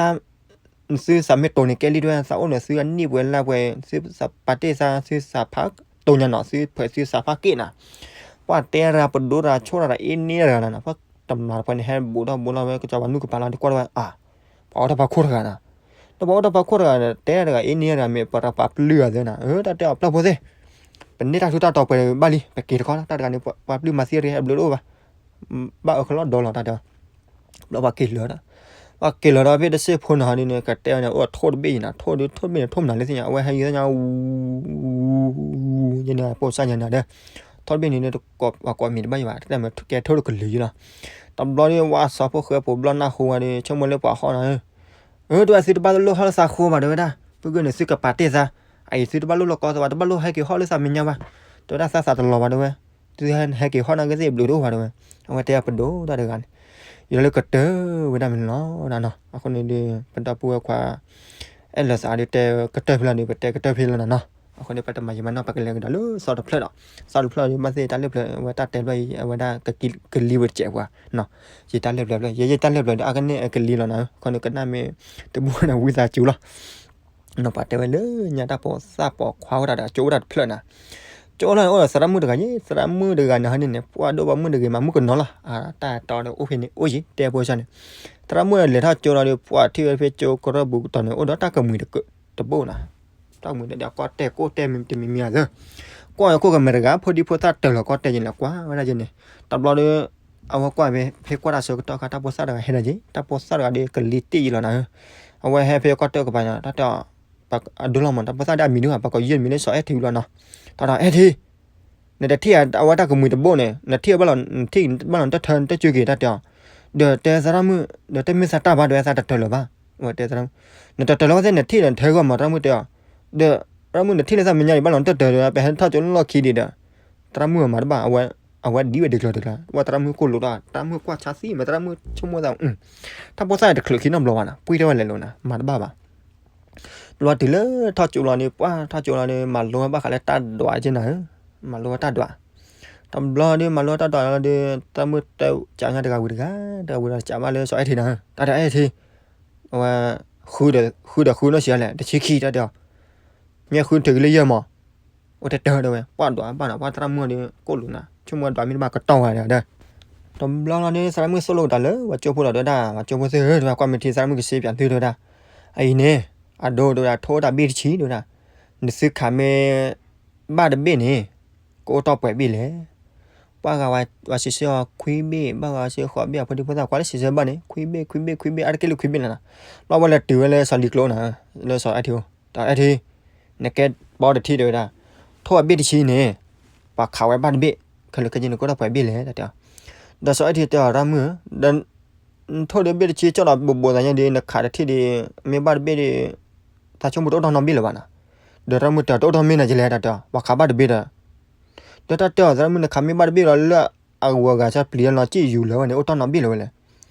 နသုသးမ့ၢ်တိၤန့ၣ်ကဲလံတဝဲ သးအိၣ်န့ၣ်သုအနံၣ်ပှဲၤလါပှဲၤ သုသးပာ်တ့ၢ်သး သုသးဖးတိၤညါနီၤ သုဖှဲးသုသးဖးက့ၣ်နၤ, ပှၤတဲတဂၤပဒိးတဂၤဆိၣ်တဂၤ အ့န့တဂၤနၤ, ပှၤတမျာ်တဖုန့ၣ် ဟဲဘူးထီၣ်ဘူးထီၣ်ဝဲ ကစီၤပၤနုၢ်ကပၤလီၤ ဒ်ကွၢ်တဝဲ အါ ပှၤအိၣ်တၢ်ဖးခိၣ်တဂၤနၤ, ဒီးပှၤအိၣ်တၢ်ဖးခိၣ်တဂၤ တဲတဂၤအ့န့တဂၤ မ့ၢ်ပှၤပာ်ပျုၢ်အသးနၤ, အၢ တၢ်တဲအီၤ ပျၢ်ဖိသ့ၣ် ပန့ၢ်တၢ်ထူးတၢ်တီၤပှဲၤဘၣ်လံ ပက့ၤတခီ တၢ်တဂၤန့ၣ် ပှၤပျုၢ်မၤသံတဂ့ၤ အဘျုးတအိၣ်ဘၣ်, ဘၣ်အၢၣ်ကလီၢ်ဒီလီၤတၢ်တဲအီၤ, ဘျီပှၤက့ၤလၢာ်ဒီး, ပှၤက့ၤလၢာ်ဒီး ဖဲတစ့ၢ်ဖိနီၤဒ်န့ၣ် ကတဲဝဲန့ၣ် အိၣ်ထိၣ်တဘ့ၣ်အံၤနၤ ထိၣ်ဒုးထိၣ်တဘ့ၣ်န့ၣ် ထိၣ်မနုၤလၢသ့ၣ်ညါ အဝဲဟဲယံၤသ့ၣ်ညါ အူ ယဲန့ၣ် ပိၢ်စၢ်ညါနၤဒီး, ထိၣ်တဘ့ၣ်န့ၣ် ကိးမံၤတဘၣ်ယံၤဘၣ် တၢ်မ့ၢ်ကဲထိၣ်တကလုာ်ယံၤလီၤ, တဘျီဒီး ဝါစီၤဖိၣ်ဃဲဖိဘျီနၢ်ဟူဝဲဒီး ဆိကမိၣ်လၢပှၤဟီၣ်နီၤ အၢ တဝဲသုတဘၣ်လိၣ်ဟီၣ်လၢသးဃိဘၣ် တဝဲဒၣ် ပဂ့ၢ်န့ၣ်သုကပာ်တ့ၢ်သး, အအံၤသုတဘၣ်လိၣ်လီၢ်ကီသးဘၣ် တဘၣ်လိၣ်ဟဲက့ၤဟီၣ်လၢသးမဲာ်ညါဘၣ်, တဝဲဒၣ်သးသးတလီၤဘၣ် တဝဲ, သုဟဲက့ၤဟီၣ်နာ်က့သ့ၣ်ဘျုးတအိၣ်ဘၣ် တဝဲ, အဝဲတဲပဒိးတၢ်တဂၤန့ၣ်, ယလၢကတၢၢ်ဝဲဒၣ်မနုၤလီၤနၤနီၤ, အဃိန့ၣ်ဒီး ပဒီပုၢ်ဝဲၢ်ခွါ အဲၣ်လၢသးဒီးတဲကတၢၢ်ဖဲလီၤဒီး ပတဲကတၢၢ်ဖဲလီၤနၤနီၤ, အဃိန့ၣ် ပတမၤယံာ်မၤနီၢ် ပကလဲၤကဒီးလၢသီတဖျၢၣ်ဒီး, သီတဖျၢၣ်ဒီး ဘၣ်သ့ၣ်တၢ်လၢပျၢၤ အဝဲတၢ်တဲဘျီအံၤ အဝဲဒၣ်ကလံၤဝဲတစဲးပှၤ, ယတၢ်လၢပျၢၤဖျၢၣ် ယယတၢ်လၢပျၢၤဒီး အကန့ၣ်အကလံၤလီၤနၤ, အဃိန့ၣ် ကနၣ်မ့ၢ်တဘူၣ်န့ၣ် ဝံသးစူၤလီၤ ပှၤတဲဝဲလၢညါတၢ်ပိာ်သၣ်ပိာ်ခွါဝဲဒၣ်ဒီး ကၠိဝဲဒၣ်တဖျၢၣ်နၤ, ကၠိလီၤန့ၣ်အိၣ်ဒီးသရၣ်မုၣ်တဂၤယ့ၣ် သရၣ်မုၣ်တဂၤန့ၣ်ဟီန့ၣ်န့ၣ် ပှၢ်ဒိၣ်ပှၢ်မုၣ်တဂ့ၤမး မုၣ်ကနီၤလီၤ, တၢ်တီဒီးအိၣ်ဖဲန့ၣ် အိၣ်ယံၤ တဲဖိဆၢန့ၣ်, သရၣ်မုၣ်လဲၤထီၣ်ကၠိလီၤဒီး ပှၢ်ထံၣ်ဝဲဖဲကၠိကရၢၢ်ပူၤကတီၤန့ၣ် အိၣ်ဒီးတၢ်ကမှံၤတဘိၣ်နၤ, တၢ်ကမှံၤဒီး ကီၢ်တဲၣ်ကိၣ်တဲၣ်တမံၤမံၤအသၢ ကွၢ်ဝဲခိၣ်ကမဲာ်တဂၤ ဖိဒံဖိသၣ်တၢၢ်လီၤကီၢ်တဲၣ်ယံၤန့ၣ် ကွၢ်ဝဲဒၣ်ယံၤန့ၣ်, တဘျီဒီး အဝဲကွၢ်ဖဲ ဖဲကွၢ်တၢ်ဆၢကတီၢ်ခါ တၢ်ဖိသၣ်တဂၤဟဲဒီးယံၤ တၢ်ဖိသၣ်တဂၤဒီးကလံၤတ့ၢ်ယံၤလီၤနၤဧၢ, အဝဲဟဲဖဲကီၢ်တဲၣ်ကပၤန့ၣ် တၢ်တဲအီၤ အဒိလီၤမး တၢ်ဖိသၣ်ဒီးအမံၤဒုး ပှၤကိးယုၢ်မံၤလၢစီၤအဲၣ်ထံလီၤနီၤ, တၢ်ဒီးအဲၣ်ထံ နတထံၣ်အဝဲတၢ်ကမှံၤတဘိၣ်န့ၣ် နထံၣ်ဘၣ်လီၤ နထံၣ်ဘၣ်လီၤ နတထၢ နတစၢက့ၤ တၢ်တဲအီၤ, ဒီးတဲသရၣ်မုၣ် ဒီးတမ့ၢ်သးတၢ်ဘၣ် ဒီးသးတတၢၢ်လၢၤဘၣ်, ဝဲတဲသရၣ်မုၣ် နတတၢၢ်လၢၤဘၣ်သ့ၣ် နထံၣ်ဒီးနထၢဂီၢ်မး သရၣ်မုၣ်တဲအီၤ, ဒီးသရၣ်မုၣ် နထံၣ်လၢသးမဲာ်ညါဒံးဘၣ်လီၤ နတတၢၢ်ဒီး ပဟဲထီၣ်ကၠိလၢလီၢ်ခံဒံးဒီး သရၣ်မုၣ်မၤတဘၣ်, အဝဲဒ်ဝဲဒ်ကျၢၤဒ်ကျၢၤ ဝဲသရၣ်မုၣ်ကိၢ်လိာ်ဒီး သရၣ်မုၣ်ကွၢ်ဆါသံ မ့ၢ်သရၣ်မုၣ်ဆိကမိၣ်သး တၢ်ဖိသၣ်တချုးခံနီတဘျီဘၣ်နီၤ ပှံၢ်ထီၣ်ဝဲလဲၤလိာ်နၤ မၤတဘၣ်ဘၣ် ဘျီတုၤလၢထီၣ်ကၠိလီၤဒီး ပှၢ်ထီၣ်ကၠိလီၤဒီး မၤလိဝဲဘၣ်ဃးလၢတၢ်ဒွးက့နၤဧၢ, မၤလိဝဲတၢ်ဒွး, တဘျီဒီး မၤလိဝဲတၢ်ဒွးလီၤဒီး သရၣ်မုၣ်တဲကးညါတဂၤဝံၤတဂၤ, တဂၤဝံၤဒီးကးဘၣ်လၢစီၤအဲၣ်ထံနၤဧၢ, တၢ်တဲအဲၣ်ထံ, အဝဲ ဃုဒီးဃုနီၢ်ဆံးလဲၣ် တဆံခံ တၢ်တဲအီၤ, မ့ၢ်ဃုထုးက့ၤလၢယဲၢ်မး, အိၣ်တဲတၢ်တဲဝဲ ပှၢ်ဒွးဘၣ်နီၤ ပှၢ်သရၣ်မုၣ်ဒီး ကိၢ်လိာ်နၤ ဆိကမိၣ်ဒွးမ့ၢ်တဘၣ်ကတီၢ်ဝဲဒီး တဘျီလီၤဒီး သရၣ်မုၣ်သိၣ်လိကတၢ်လၢ ပှၤကၠိဖိဒီးတဲဝဲဒၣ် ပှၤကၠိဖိသ့ၣ်ဧၢ တဝဲကွၢ်မ့ၢ်ထံသရၣ်မုၣ်ကစ့ပၠးသုတဲဝဲဒၣ်, အအံၤန့ၣ် အဒိတဲဝဲဒၣ် ထိၣ်တၢ်ဘ့ၣ်တဆံတဲဝဲဒၣ်, နသုခးမ့ၢ်ဘၣ်တဘ့ၣ်န့ၣ် ကအိၣ်တီၢ်ပှဲၤဘ့ၣ်လဲၣ်, ပှၤဂၤဝဲစံးဆၢအီၤခွံဘ့ၣ် ဘၣ်ဂၤစံးဃိးဘ့ၣ် အဖိဒံဖိသၣ်ကွၢ်လၢစံးဆၢဘၣ်န့ၣ် ခွံဘ့ၣ် ခွံဘ့ၣ် ခွံဘ့ၣ် အါတက့ၢ်လၢခွံဘ့ၣ်လီၤနီၤ, ဘျီဝဲလဲၤတုၤဝဲလၢစီၤလံၤကျိနၤ လၢစီၤအဲၣ်ထံအိၣ် တၢ်အဲၣ်ထံ နကဲဘီတထံတဲဝဲဒၣ်, ထိၣ်အဘ့ၣ်တဆံန့ၣ် ပှၤခးဝဲဘၣ်တဘ့ၣ်, ခဲလၢာ်ခဲဆ့န့ၣ် ကအိၣ်တီၢ်ပှဲၤဘ့ၣ်လဲၣ် တၢ်တဲအီၤ, ဒီးစီၤအဲၣ်ထံတဲအီၤ သရၣ်မုၣ်ဧၢ, ဒီး ထိၣ်ဒီးဘ့ၣ်တဆံကၠီၣ်ဒီးဘူးဘူးသးညါဒီး နခးတထံၣ်ဒီး မ့ၢ်ဘၣ်တဘ့ၣ်ဒီး သးဆိကမိၣ်တအိၣ်တီၢ်နီတဘ့ၣ်လၢၤဘၣ်နီၤ, ဒီးသရၣ်မုၣ်တဲအီၤ တအိၣ်တီၢ်မ့ၢ်နၤကလဲၣ် တၢ်တဲအီၤ ပှၤခးဘၣ်တဘ့ၣ်ဒီး ဒီးတၢ်တဲအီၤ သရၣ်မုၣ် နခးမ့ၢ်ဘၣ်တဘ့ၣ်လီၤလၢအဂုၤအဂၤ ဆၢပျံၤလီၤစံၣ်ယူၤလၢၤဝဲန့ၣ် အိၣ်တီၢ်နီတဘ့ၣ်လၢၤဝဲလဲၣ်.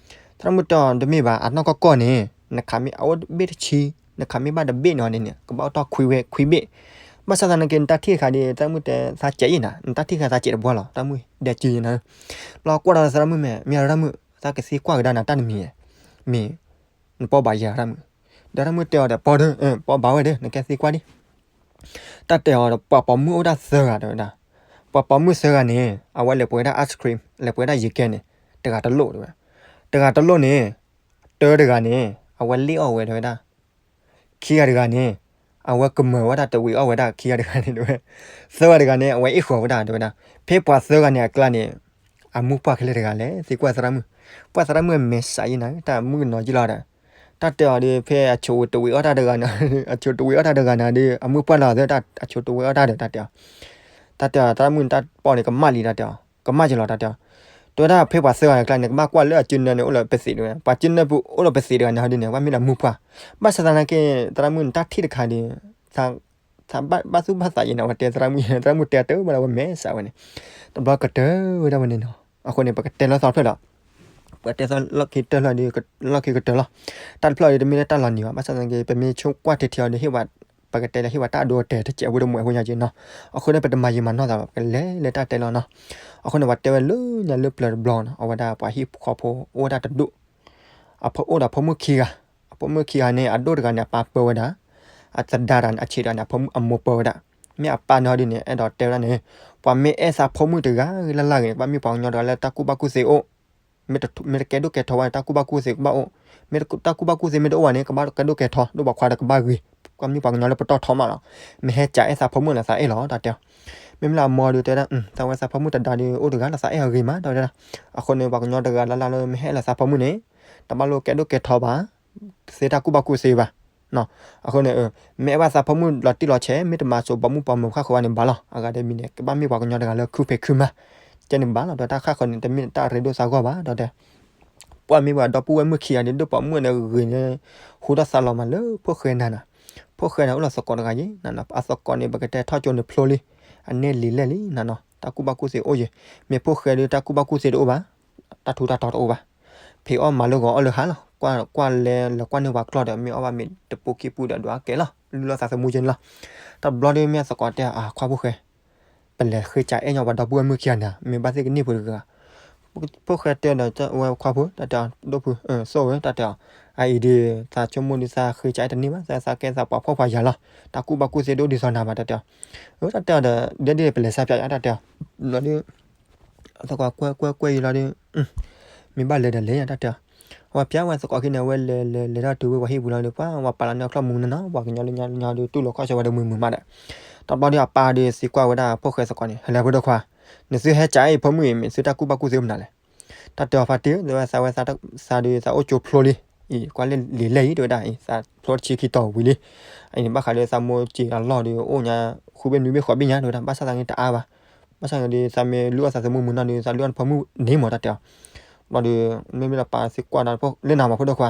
သရၣ်မုၣ်တဲအီၤ တမ့ၢ်ဘၣ် အနီၢ်ကီၢ်ကီၢ်န့ၣ် နခးမ့ၢ်အအိၣ်ဘ့ၣ်တဆံ နခးမ့ၢ်ဘၣ်တဘ့ၣ်န့ၣ်န့ၣ် ကဘၣ်အိၣ်တီၢ်ခွံဝဲခွံဘ့ၣ်. ဘၣ်ဆၣ်သနာ်က့ နတၢ်ထံၣ်တခါဒီး သရၣ်မုၣ်တဲ သးစဲးအံၤနၤ နတၢ်ထံၣ်တခါသးစဲးတဘှီလီၤ သရၣ်မုၣ် ဒဲးစံးနၤ. ဘျီကွၢ်ဒီးသရၣ်မုၣ်မဲာ် မ့ၢ်သရၣ်မုၣ် သးကသံကွၢ်ကဒါနၤတၢ်တမံၤ မ့ၢ် နပီၢ်ဘၣ်ယၤသရၣ်မုၣ်. ဒီးသရၣ်မုၣ်တဲအီၤဒီး ပီၢ်ဒီး ပီၢ်ဘၣ်ဝဲဒီး နကသံကွၢ်ဒံး. တၢ်တဲအီၤဒီး ပှၤပိာ်မုၣ်အိၣ်ဒၣ်သၢဂၤတဲဝဲဒၣ်. ပှၤပိာ်မုၣ်သၢဂၤန့ၣ် အဝဲလဲၤပှ့ၤဒၣ် ice cream လဲၤပှ့ၤဒၣ်ယံၤကဲန့ၣ် တဂၤတလိၣ်တဲဝဲ. တဂၤတလိၣ်န့ၣ် တၢတဂၤန့ၣ် အဝဲလ့ၣ်အီၣ်ဝဲတဲဝဲဒၣ်. ခံဂၤတဂၤန့ၣ် အဝဲကမၢၢ်ဝဲဒၣ်တဝံးအီၣ်ဝဲဒၣ် ခံဂၤတဂၤန့ၣ်တဲဝဲ. သၢဂၤတဂၤန့ၣ် အဝဲအ့ၣ်ဃီၤဝဲဒၣ်တဲဝဲဒၣ်. ဖဲပှၤသၢဂၤန့ၣ်အကျါန့ၣ် အမုၢ်ပှၢ်ခဲလၢာ်တဂၤလဲၣ် သံကွၢ်သရၣ်မုၣ်. ပှၢ်သရၣ်မုၣ်အမဲာ်ဆှးယံၤနၤ တၢ်မုၣ်ကနီၤယံၤလီၤဒီး တၢ်တဲအီၤဒီး ဖဲအဆိးတဝံးအီၣ်တၢ်တဂၤန့ၣ် အဆိးတဝံးအီၣ်တၢ်တဂၤန့ၣ်ဒီး အမုၢ်ပှၢ်လီၤသၢ အဆိးတဝံးအီၣ်တၢ်ဒီး တၢ်တဲအီၤ. တၢ်တဲအီၤ သရၣ်မုၣ်န့ၣ် တၢ်ပီၢ်န့ၣ် ကမၣ်လံ တၢ်တဲအီၤ ကမၣ်က့ၤလီၤ တၢ်တဲအီၤ. တ တဲဝဲဒၣ်ဖဲပှၤသၢဂၤအကျါန့ၣ် ကဘၣ်ကွၢ်လၢအစုနၢန့ၣ် အိၣ်လၢပသံးတဂၤ, ပှၤစုနၢပူၤအိၣ်လၢပသံးတဂၤန့ၣ်ဟီဒ်န့ၣ် ဘၣ်မ့ၢ်လၢမူပှၢ်, ဘၣ်ဆၣ်သနာ်က့ သရၣ်မုၣ်န့ၣ် တၢ်ထံၣ်တခါဒီး ဘၣ်သူၣ်ဘၣ်သးယံၤန့ၣ် အဝဲတဲသရၣ်မုၣ်, သရၣ်မုၣ်တဲတၢ်ဘၣ်လၢအဝဲမဲာ်ဆှးဝဲန့ၣ်, တဘျီကတၢၢ်ဝဲဒၣ်ဝဲန့ၣ်နီၤ. အဃိန့ၣ် ပကတဲလၢသီတဖျၢၣ်ဒီး ပကတဲသီလီၢ်ခံတဖျၢၣ်ဒီး လီၢ်ခံကတၢၢ်လီၤ. တၢ်တဖျၢၣ်ဒီး တမ့ၢ်လၢတၢ်လီၤနံၤဘၣ်, ဘၣ်ဆၣ်သနာ်က့ ပမ့ၢ်ဆိကွၢ်ထံထံအီၤဒီး ဟ့ၣ်ဝဲ ပကတဲလၢဟ့ၣ်ဝဲတၢ်အဒိအတဲာ်တစဲးဖိတမူးအဃိညါက့နီၤ. အဃိန့ၣ် ပတမၤယံာ်မၤနီၢ်သးဘၣ်, ပကလဲၤလၢတၢ်တဲလီၤနီၤ. အဃိန့ၣ် ပှၤတဲဝဲလၢညါလၢပျၢၤတဘျီနီၤ, အဝဲဒၣ်ပှၤဟံၣ်ဖိဃီဖိအိၣ်ဝဲဒၣ်တဒူၣ်, အဖိအိၣ်ဒီးဖိမုၣ်ခံဂၤ, အဖိမုၣ်ခံဂၤန့ၣ် အဒိၣ်တဂၤန့ၣ် အပၢ်ပၢဝဲဒၣ်, အသဒါတဂၤန့ၣ် အဆံးတဂၤန့ၣ် အမိၢ်ပၢဝဲဒၣ်. မ့ၢ်အပၢ်န့ၣ်ဟီဒ်န့ၣ် အဲၣ်ဒိးတဲဝဲဒၣ်န့ၣ်, ပှၤမ့ၢ်အဲၣ်သးဖိမုၣ်တဂၤဂ့ၤလၢ်လၢ်ဂ့ၤန့ၣ် ကဘၣ်မ့ၢ်ပှၤကညီတဂၤလၢတၢ်ကူၣ်ဘၣ်ကူၣ်သ့အိၣ်, မ့ၢ်တကဲဒိၣ်ကဲထီဘၣ်န့ၣ် တၢ်ကူၣ်ဘၣ်ကူၣ်သ့ကဘၣ်အိၣ်, မ့ၢ်တၢ်ကူၣ်ဘၣ်ကူၣ်သ့မ့ၢ်တအိၣ်ဘၣ်န့ၣ် ကဘၣ်ကဲဒိၣ်ကဲထီ, ဒိၣ်ဘၣ်ခွါဒီးကဘၣ်ဂ့ၤ, ကဘၣ်မ့ၢ်ပှၤကညီလၢပတီၢ်ထီမးလီၤ. မ့ၢ်ဟဲကးအဲၣ်သးဖိမုၣ်န့ၣ် သးအဲၣ်လီၤ တၢ်တဲအီၤ. မ့မ့ၢ်လၢအမိၢ်ဒီးတဲဒၣ်, သးဝဲသးဖိမုၣ်တဒါဒီးအိၣ်တဂၤလီၤ သးအဲၣ်အီၤဂ့ၤမး တၢ်တဲဒၣ်. အဃိန့ၣ် ပှၤကညီတဂၤလၢ်လၢ်လၢမ့ၢ်ဟဲလၢသးဖိမုၣ်န့ၣ် တဘၣ်လိၣ်ကဲဒိၣ်ကဲထီဘၣ်, သ့တၢ်ကူၣ်ဘၣ်ကူၣ်သ့ဘၣ်. အဃိန့ၣ် မ့ၢ်အဲၣ်ဘၣ်သးဖိမုၣ်လီၤတံၢ်လီၤဆဲး မ့ၢ်တမၤစိးပိာ်မုၣ်ပိာ်မၢၤဃၣ်ဃၢၤဘၣ်န့ၣ်ဘၣ်လီၤ. အဂၤတမံၤန့ၣ် ကဘၣ်မ့ၢ်ပှၤကညီတဂၤလၢခုဖံးခုမၤ ကဲန့ၣ်ဘၣ်လီၤ. ဒီးတၢ်ဃၣ်ဃၢၤန့ၣ် တမ့ၢ်တၢ်ရ့ဒိၣ်သးဂီၢ်ဘၣ် တၢ်တဲ ပှၤမ့ၢ်ပှၤဒီပုၢ်ဝဲၢ်မုၣ်ခံဂၤဒီး ဒိၣ်ပိာ်မုၣ်န့ၣ်ဂ့ၤန့ၣ် ဟူထီၣ်သးလီၤမးလၢဖိၣ်ဃဲနၤနီၤ. ဖိၣ်ဃဲန့ၣ် အိၣ်လၢသကိးတဂၤယ့ၣ်နၤနီၤ. အသကိးန့ၣ် ပကတဲထီၣ်ကၠိန့ၣ်ဖျိလံ, အန့ၢ်လံာ်လဲၢ်လံနၤနီၤ. တၢ်ကူၣ်ဘၣ်ကူၣ်သ့အိၣ်ယ့ၣ်. မ့ၢ်ဖိၣ်ဃဲဒီး တၢ်ကူၣ်ဘၣ်ကူၣ်သ့တအိၣ်ဘၣ်, တၢ်ထူးတၢ်တီၤတအိၣ်ဘၣ်. ဖံးအီၣ်မၤလၢဂီၤအီၣ်လၢဟါလီၤ. ကွၢ်ကွၢ်လဲၤလၢကွၢ်န့ၢ်ပှၤကျီၢ်ဒီး မ့ၢ်အီၣ်ဘၣ်မ့ၤတပူၤခံပူၤဒီး ဒွးကဲလီၤ. လုၢ်လီၤသးသမူကဲန့ၣ်လီၤ. တဘျီဒီးမ့ၢ်အသကိးတဲ အခွါဖိၣ်ဃဲ ပလဲၤဃ့ကးအဲၣ်ညီပှၤဒီပုၢ်ဝဲၢ်မုၣ်ခံဂၤန့ၣ် မ့ၢ်ဘၣ်သ့ၣ်ကန့ၢ်ဖိတဂၤ. ဖိၣ်ဃဲတဲဒီးဝဲခွါဖိ တၢ်တဲအီၤ ဒိၣ်ဖု သိၣ်ဝဲ တၢ်တဲအီၤ, အအံၤဒီး သးဆိကမိၣ်ဒီးသးဃ့ကးအဲၣ်တန့ၢ်ဘၣ်, သးသးကဲသးပှၤဖှီၣ်ပှၤယာ်လီၤ. တၢ်ကူၣ်ဘၣ်ကူၣ်သ့ဒိၣ်ဒ်သိးနၤဘၣ် တၢ်တဲအီၤ. တၢ်တဲအီၤဒီး ဒ်ဒ်ပလဲၤစၢ်ပၠးယါ တၢ်တဲအီၤ. လီၤဒီး အသကိးကွဲကွဲကွဲယံၤလီၤဒီး မ့ၢ်ဘၣ်လဲၤဒီးလဲၤယါ တၢ်တဲအီၤ. အဝဲပၠးဝဲသကိးခံန့ၣ် အဝဲလဲၤလဲၤလဲၤထီၣ်တုၤဝဲပှၤဟံၣ်ပူၤလီၤဒီး ပှၤဝဲပာ်လီၤန့ၢ်အချီၣ်မူန့ၣ်နီၤ, ပှၤကညီလၢညါလၢညါဒီးတူၢ်လိာ်ခီၣ်ဆၢဝဲဒီးမုာ်မုာ်မးဒီး တဘျီဒီးအပၢ်ဒီးသံကွၢ်ဝဲဒၣ်ဖိၣ်ဃဲသကိးန့ၣ် ဟဲလၢဖိဒိၣ်ခွါ, နသုဟဲကးအံၤဖိမုၣ်အံၤ မ့ၢ်သုတၢ်ကူၣ်ဘၣ်ကူၣ်သ့မနုၤလဲၣ်. တၢ်တဲအီၤဖါတံၢ် တဲဝဲသးဝဲသးဒီးသးအိၣ်ကၠိဖျိလံ, အံၤ ကွၢ်လၢလံာ်လဲၢ်အံၤ တဲဝဲဒၣ် အံၤသးဖျိတဆံခံတီၤဝံၤလံ. အံၤန့ၣ် ဘၣ်ဃးလၢသးမိၢ်စံးအလီၢ်ဒီး အိၣ်ညါ ဃုဘ့ၣ်နွံဘ့ၣ်ဃိးဘ့ၣ်ညါ တဲဝဲဒၣ် ဘၣ်ဆၣ်သနာ်က့တအါဘၣ်. ဘၣ်ဆၣ်န့ၣ်ဒီး သးမ့ၢ်လုၢ်အီၣ်သးသမူမုာ်နီၢ်ဒီး သးလုၢ်အီၣ်နဖိမုၣ်န့ၣ်မး တၢ်တဲအီၤ. ဘျီဒီး မ့မ့ၢ်လၢပၢ်သံကွၢ်ဒီး လၢနၤမးဖိဒိၣ်ခွါ,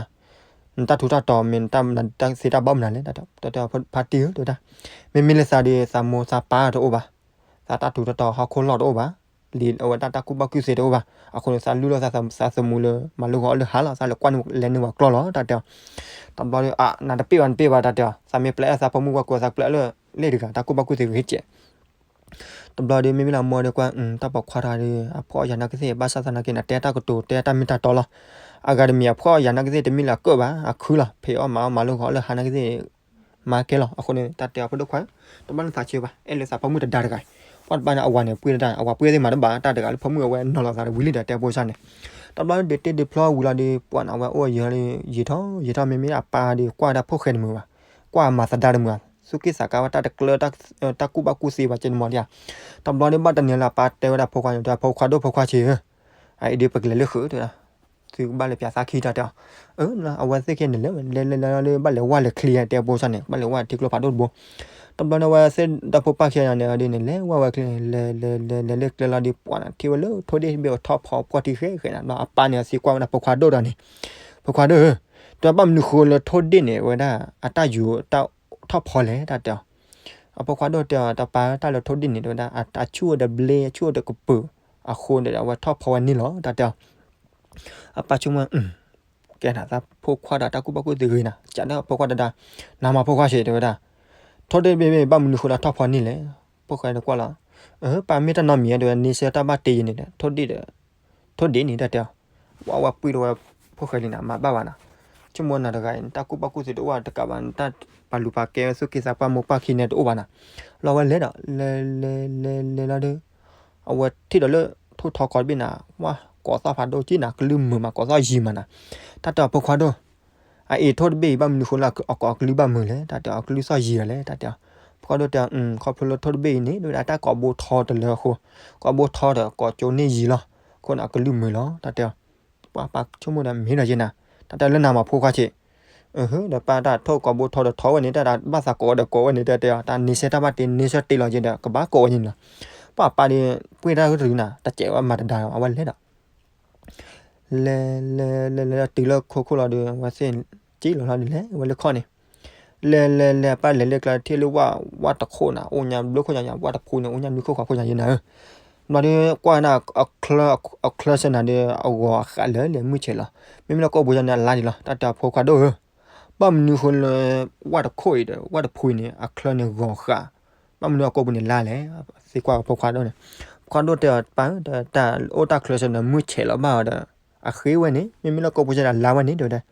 နတၢ်ထူးတၢ်တီၤမ့ၢ်နတၢ်သ့တၢ်ဘၣ်မနုၤလဲၣ် တၢ်တဲအီၤ ဖါတံၢ်ဧၢ တဲဝဲဒၣ်. မ့မ့ၢ်လၢသးဒီး သးမိၢ်သးပၢ်တအိၣ်ဘၣ်, သးတၢ်ထူးတၢ်တီၤဟီၣ်ခိၣ်လီၢ်တအိၣ်ဘၣ်, လံာ်အဝဲဒၣ်တၢ်ကူၣ်ဘၣ်ကူၣ်သ့တအိၣ်ဘၣ်. အဃိန့ၣ် သးလုၢ်လီၤသးသမူလၢ မၤလၢဂီၤအီၣ်လၢဟါလီၤ, သးလဲၤကွၢ်န့ၢ်လဲၤန့ၢ်ပှၤကျီၢ်လီၤ တၢ်တဲအီၤ. တဘျီဒီး အါ နတပ့ၢ်ဘၣ်နပ့ၢ်ဘၣ် တၢ်တဲအီၤ, သးမ့ၢ်ပျဲအဲၣ်သးဖိမုၣ်ကွၢ်ကိးသးပျဲလၢ လ့ၣ်တဂၤ တၢ်ကူၣ်ဘၣ်ကူၣ်သ့ဂ့ၤကဲး. တဘျီဒီး မ့မ့ၢ်လၢအမိၢ်ဒီးကွၢ် တၢ်ပိာ်ခွါတဂၤဒီး အဖှီၣ်အယာ်နာ်ကသ့ၣ် ဘၣ်ဆၣ်သနာ်က့န့ၣ် တဲတၢ်ကတိၤ တဲတၢ်မ့ၢ်တၢ်တီလီၤ. အဂၤတမံၤအဖှီၣ်အယာ်နာ်ကသ့ၣ် တမ့ၢ်လၢအကၢၣ်ဘၣ် အခုလီၤ. ဖံးအီၣ်မၤအီၣ်မၤလၢဂီၤအီၣ်လၢဟါနာ်ကသ့ၣ် မၤကဲလီၤ. အဃိန့ၣ် တၢ်တဲအီၤဖိဒိၣ်ခွါ, တဘျီန့ၣ်သးဆၢဘၣ် အဲၣ်လၢသးဖိမုၣ်တဒါတဂၤ, ပှၤတဘၣ်န့ၣ် အဝၤန့ၣ်ပှ့ၤတဒါ အဝၤပှ့ၤသ့ၣ်မၤတဘၣ် တၢ်တဂၤလၢဖိမုၣ်အဝဲနီၤလီၤသးတဝံၤလံဒီး တဲဖိဆၣ်န့ၣ်. တဘျီဒီးတ့ၢ်ဒုးဖျီဝံၤလီၤဒီး ပှၤန့ၣ်အဝဲအိၣ်ယံၤလံ ယံာ်ထီၣ်ယံာ်ထီၣ် မ့မ့ၢ်အပၢ်ဒီးကွၢ်ဝဲဒၣ်ဖိၣ်ဃဲတမုာ်ဘၣ်, ကွၢ်မၤသဒါတမုာ်ဘၣ်, သူၣ်က့ၣ်သးကါဝဲတၢ်တကျၢ တၢ်ကူၣ်ဘၣ်ကူၣ်သ့ဘၣ်ကဲန့ၣ်မးဒံးဧါ. တဘျီဒီးဘၣ်တနံၤလၢအပၢ်တဲဝဲဒၣ်ဖိခွါန့ၣ် တဲဖိခွါဒိၣ်ဖိခွါဆံးဧၢ, အအံၤဒီးပကလဲၤလၢဃုာ်တဲဝဲဒၣ် သုကဘၣ်လဲၤပၠးသးခံ တၢ်တဲအီၤ. အၢ အဝဲသ့ၣ်ခဲန့ၣ်လဲၤ လဲၤလဲၤလဲၤလီၤဒီး ဘၣ်လဲၤဝဲလဲၤချံ တဲဖိဆၣ်န့ၣ် ဘၣ်လဲၤဝဲထံကျိဖးဒိၣ်တဘိ. တဘျီန့ၣ် အဝဲသ့ၣ်ဒီဖိပၢ်ခံဂၤန့ၣ်ဒီးန့ၣ် လဲၤဝဲဝဲချံန့ၣ် လဲၤလဲၤလဲၤလဲၤလၢကျဲလီၤဒီး ပှၤန့ၣ်ထံၣ်ဝဲလၢထိၣ်ဒ့ၣ်တဘ့ၣ်အထီၣ်ဖီပှီၢ်ထံဃဲဃဲန့ၣ် ဒီးအပၢ်န့ၣ်သံကွၢ်ဝဲဒၣ်ဖိခွါဒိၣ်ဒီးန့ၣ်, ဖိခွါဒိၣ်ဧၢ, တဲဘၣ်မနုၤဃိလၢထိၣ်ဒ့ၣ်န့ၣ် ဝဲဒၣ်အတၢ်ယူၤတၢ်ထီၣ်ဖီလဲၣ် တၢ်တဲအီၤ. အဖိခွါဒိၣ်တဲအီၤ တပၢ်တၢ်လၢထိၣ်ဒ့ၣ်န့ၣ် တဲဝဲဒၣ် အဆူၣ်အိၣ်ဒီးဘျ့ အဆူၣ်အိၣ်ဒီးကပၢၤ အဃိန့ၣ်ဒီးအဝဲထီၣ်ဖီဝဲန့ၣ်လီၤ တၢ်တဲအီၤ. အပၢ်ဆိကမိၣ် ကဲနၤသးဖိခွါဒီးတၢ်ကူၣ်ဘၣ်ကူၣ်သ့ဂ့ၤနၤ ကးဒီးဖိခွါတဒါ, နၤမၤဖိခွါဆံး တဲဝဲဒၣ်, ထိၣ်ဒ့ၣ်တဘ့ၣ်ဘၣ်မနုၤဃိလၢထီၣ်ဖီန့ၣ်လဲၣ်. ဖိၣ်ဃဲန့ၣ်ကွၢ်လီၤ, အၢ ပၢ်မ့ၢ်တၢ်နီတမံၤဒီး န့ဆၢတၢ်ဘၣ်တ့ယံၤန့ၣ်ဒီး ထိၣ်ဒ့ၣ်ဒီး ထိၣ်ဒ့ၣ်န့ၣ် တၢ်တဲအီၤ. ဝဲဝဲပှ့ၤဒီးဝဲဖိၣ်ဃဲလံနၤ မၤဘၣ်ဘၣ်နၤ, ဆိကမိၣ်နၤတဂၤအံၤ နတၢ်ကူၣ်ဘၣ်ကူၣ်သ့တအိၣ်ဘၣ်တကးဘၣ် နတၢ်ပာ်လုၢ်ပာ်ကဲဝဲသူၣ်က့သးပှၢ်မိၢ်ပၢ်ခံန့ၣ်တအိၣ်ဘၣ်နၤ. လီၤဝဲလဲၤဒီး လဲၤလဲၤလဲၤလဲၤလီၤဒီး အဝဲထံၣ်ဒီးလၢထိၣ်ထီကီတဘ့ၣ်နၤ ဝါ ကိးသီၣ်ဖးဒိၣ်က့နၤ ကလုၢ်မုာ်မး ကိးသီၣ်ယံၤမးနၤ. တၢ်တဲအီၤဖိခွါဒိၣ်, အအံၤထိၣ်တဘ့ၣ်အံၤ ဘၣ်မနုၤဃိလၢအကိးကလုၢ်ဘၣ်မုာ်လဲၣ် တၢ်တဲအီၤ ကလုၢ်သီၣ်ယံၤဒီးလဲၣ် တၢ်တဲအီၤ. ဖိခွါဒိၣ်တဲအီၤ ခီဖျိလၢထိၣ်တဘ့ၣ်အံၤန့ၣ် ဒ်ဝဲဒၣ်တၢ်ကိးဘိထီတလၢအဃိ, ကိးဘိထီဒီးကိးကၠိန့ၢ်ယံၤလီၤ. အဃိန့ၣ် အကလုၢ်မုာ်လီၤ တၢ်တဲအီၤ. ပှၤပၢ်ဆိကမိၣ်ဒီးမ့ၢ်ဒီးယဲနၤ, တၢ်တဲလၢနၤမၤဖိခွါဆံး, အဟၢ ဒီးပၢ်တၢ်ထိၣ်ကိးဘိထီဒီးထီဝဲန့ၣ် တၢ်ဘၣ်သးကိးဝဲဒီးကိးဝဲန့ၣ် တၢ်တဲအီၤ တၢ်န့ဆၢတၢ်ဘၣ်တ့ န့ဆၢတ့လီၤယဲဒီး ကဘၣ်ကိးဝဲန့ၣ်လီၤ. ပှၤပၢ်ဒီး ပှ့ၤတၢ်ဂုၢ်တရံးနၤ တစဲးဝဲမၤတဒါလီၤ အဝဲလဲၤဒီး လဲၤလဲၤလဲၤလဲၤတုၤလၢခိခိၣ်လီၤဒီး အဝဲသ့ၣ်က့လီၤလီၤဒီး လဲၤဝဲလၢခီၣ်န့ၣ်, လဲၤလဲၤလဲၤ အပၢ်လဲၤလၢကျါ ထံၣ်လၢဝၣ် ဝၣ်တခိၣ်န့ၣ် အိၣ်ညါဘျုးခိၣ်ညါညါ ဝၣ်တဖှူန့ၣ် အိၣ်ညါနွံခိၣ်ဃိးခိၣ်ညါယဲနၤဧၢ. ဘျီဒီး ကွၢ်နၤ အချၢဆၢနၤဒီး အဂီၤအဃးလၢာ်လၢာ် မုၢ်ဆဲးလီၤ. မ့မ့ၢ်လၢကိာ်ပူၤန့ၣ် အလါဒံးလီၤ. တၢ်တဲအီၤ ဖိခွါဒိၣ်ဧၢ, ဘၣ်မနုၤဃိလၢ ဝၣ်တခိၣ်အံၤဒီး ဝၣ်တဖှူအံၤန့ၣ် အချၢန့ၣ်ဂီၤဃး, ဘၣ်မနုၤအကိာ်ပူၤန့ၣ်လါလဲၣ်. သံကွၢ်အီၤ ဖိခွါဒိၣ်န့ၣ်, ဖိခွါဒိၣ်တဲအီၤ ပၢ်ဧၢ, တၢ်အိၣ်တၢ်ချၢဆၢနၤ မုၢ်ဆဲးလီၤဘၣ်အီၤဒီး အဃ့ဝဲန့ၣ် မ့မ့ၢ်လၢကိာ်ပူၤဆၢနၤ အလါဝဲန့ၣ် တဲဝဲဒၣ်.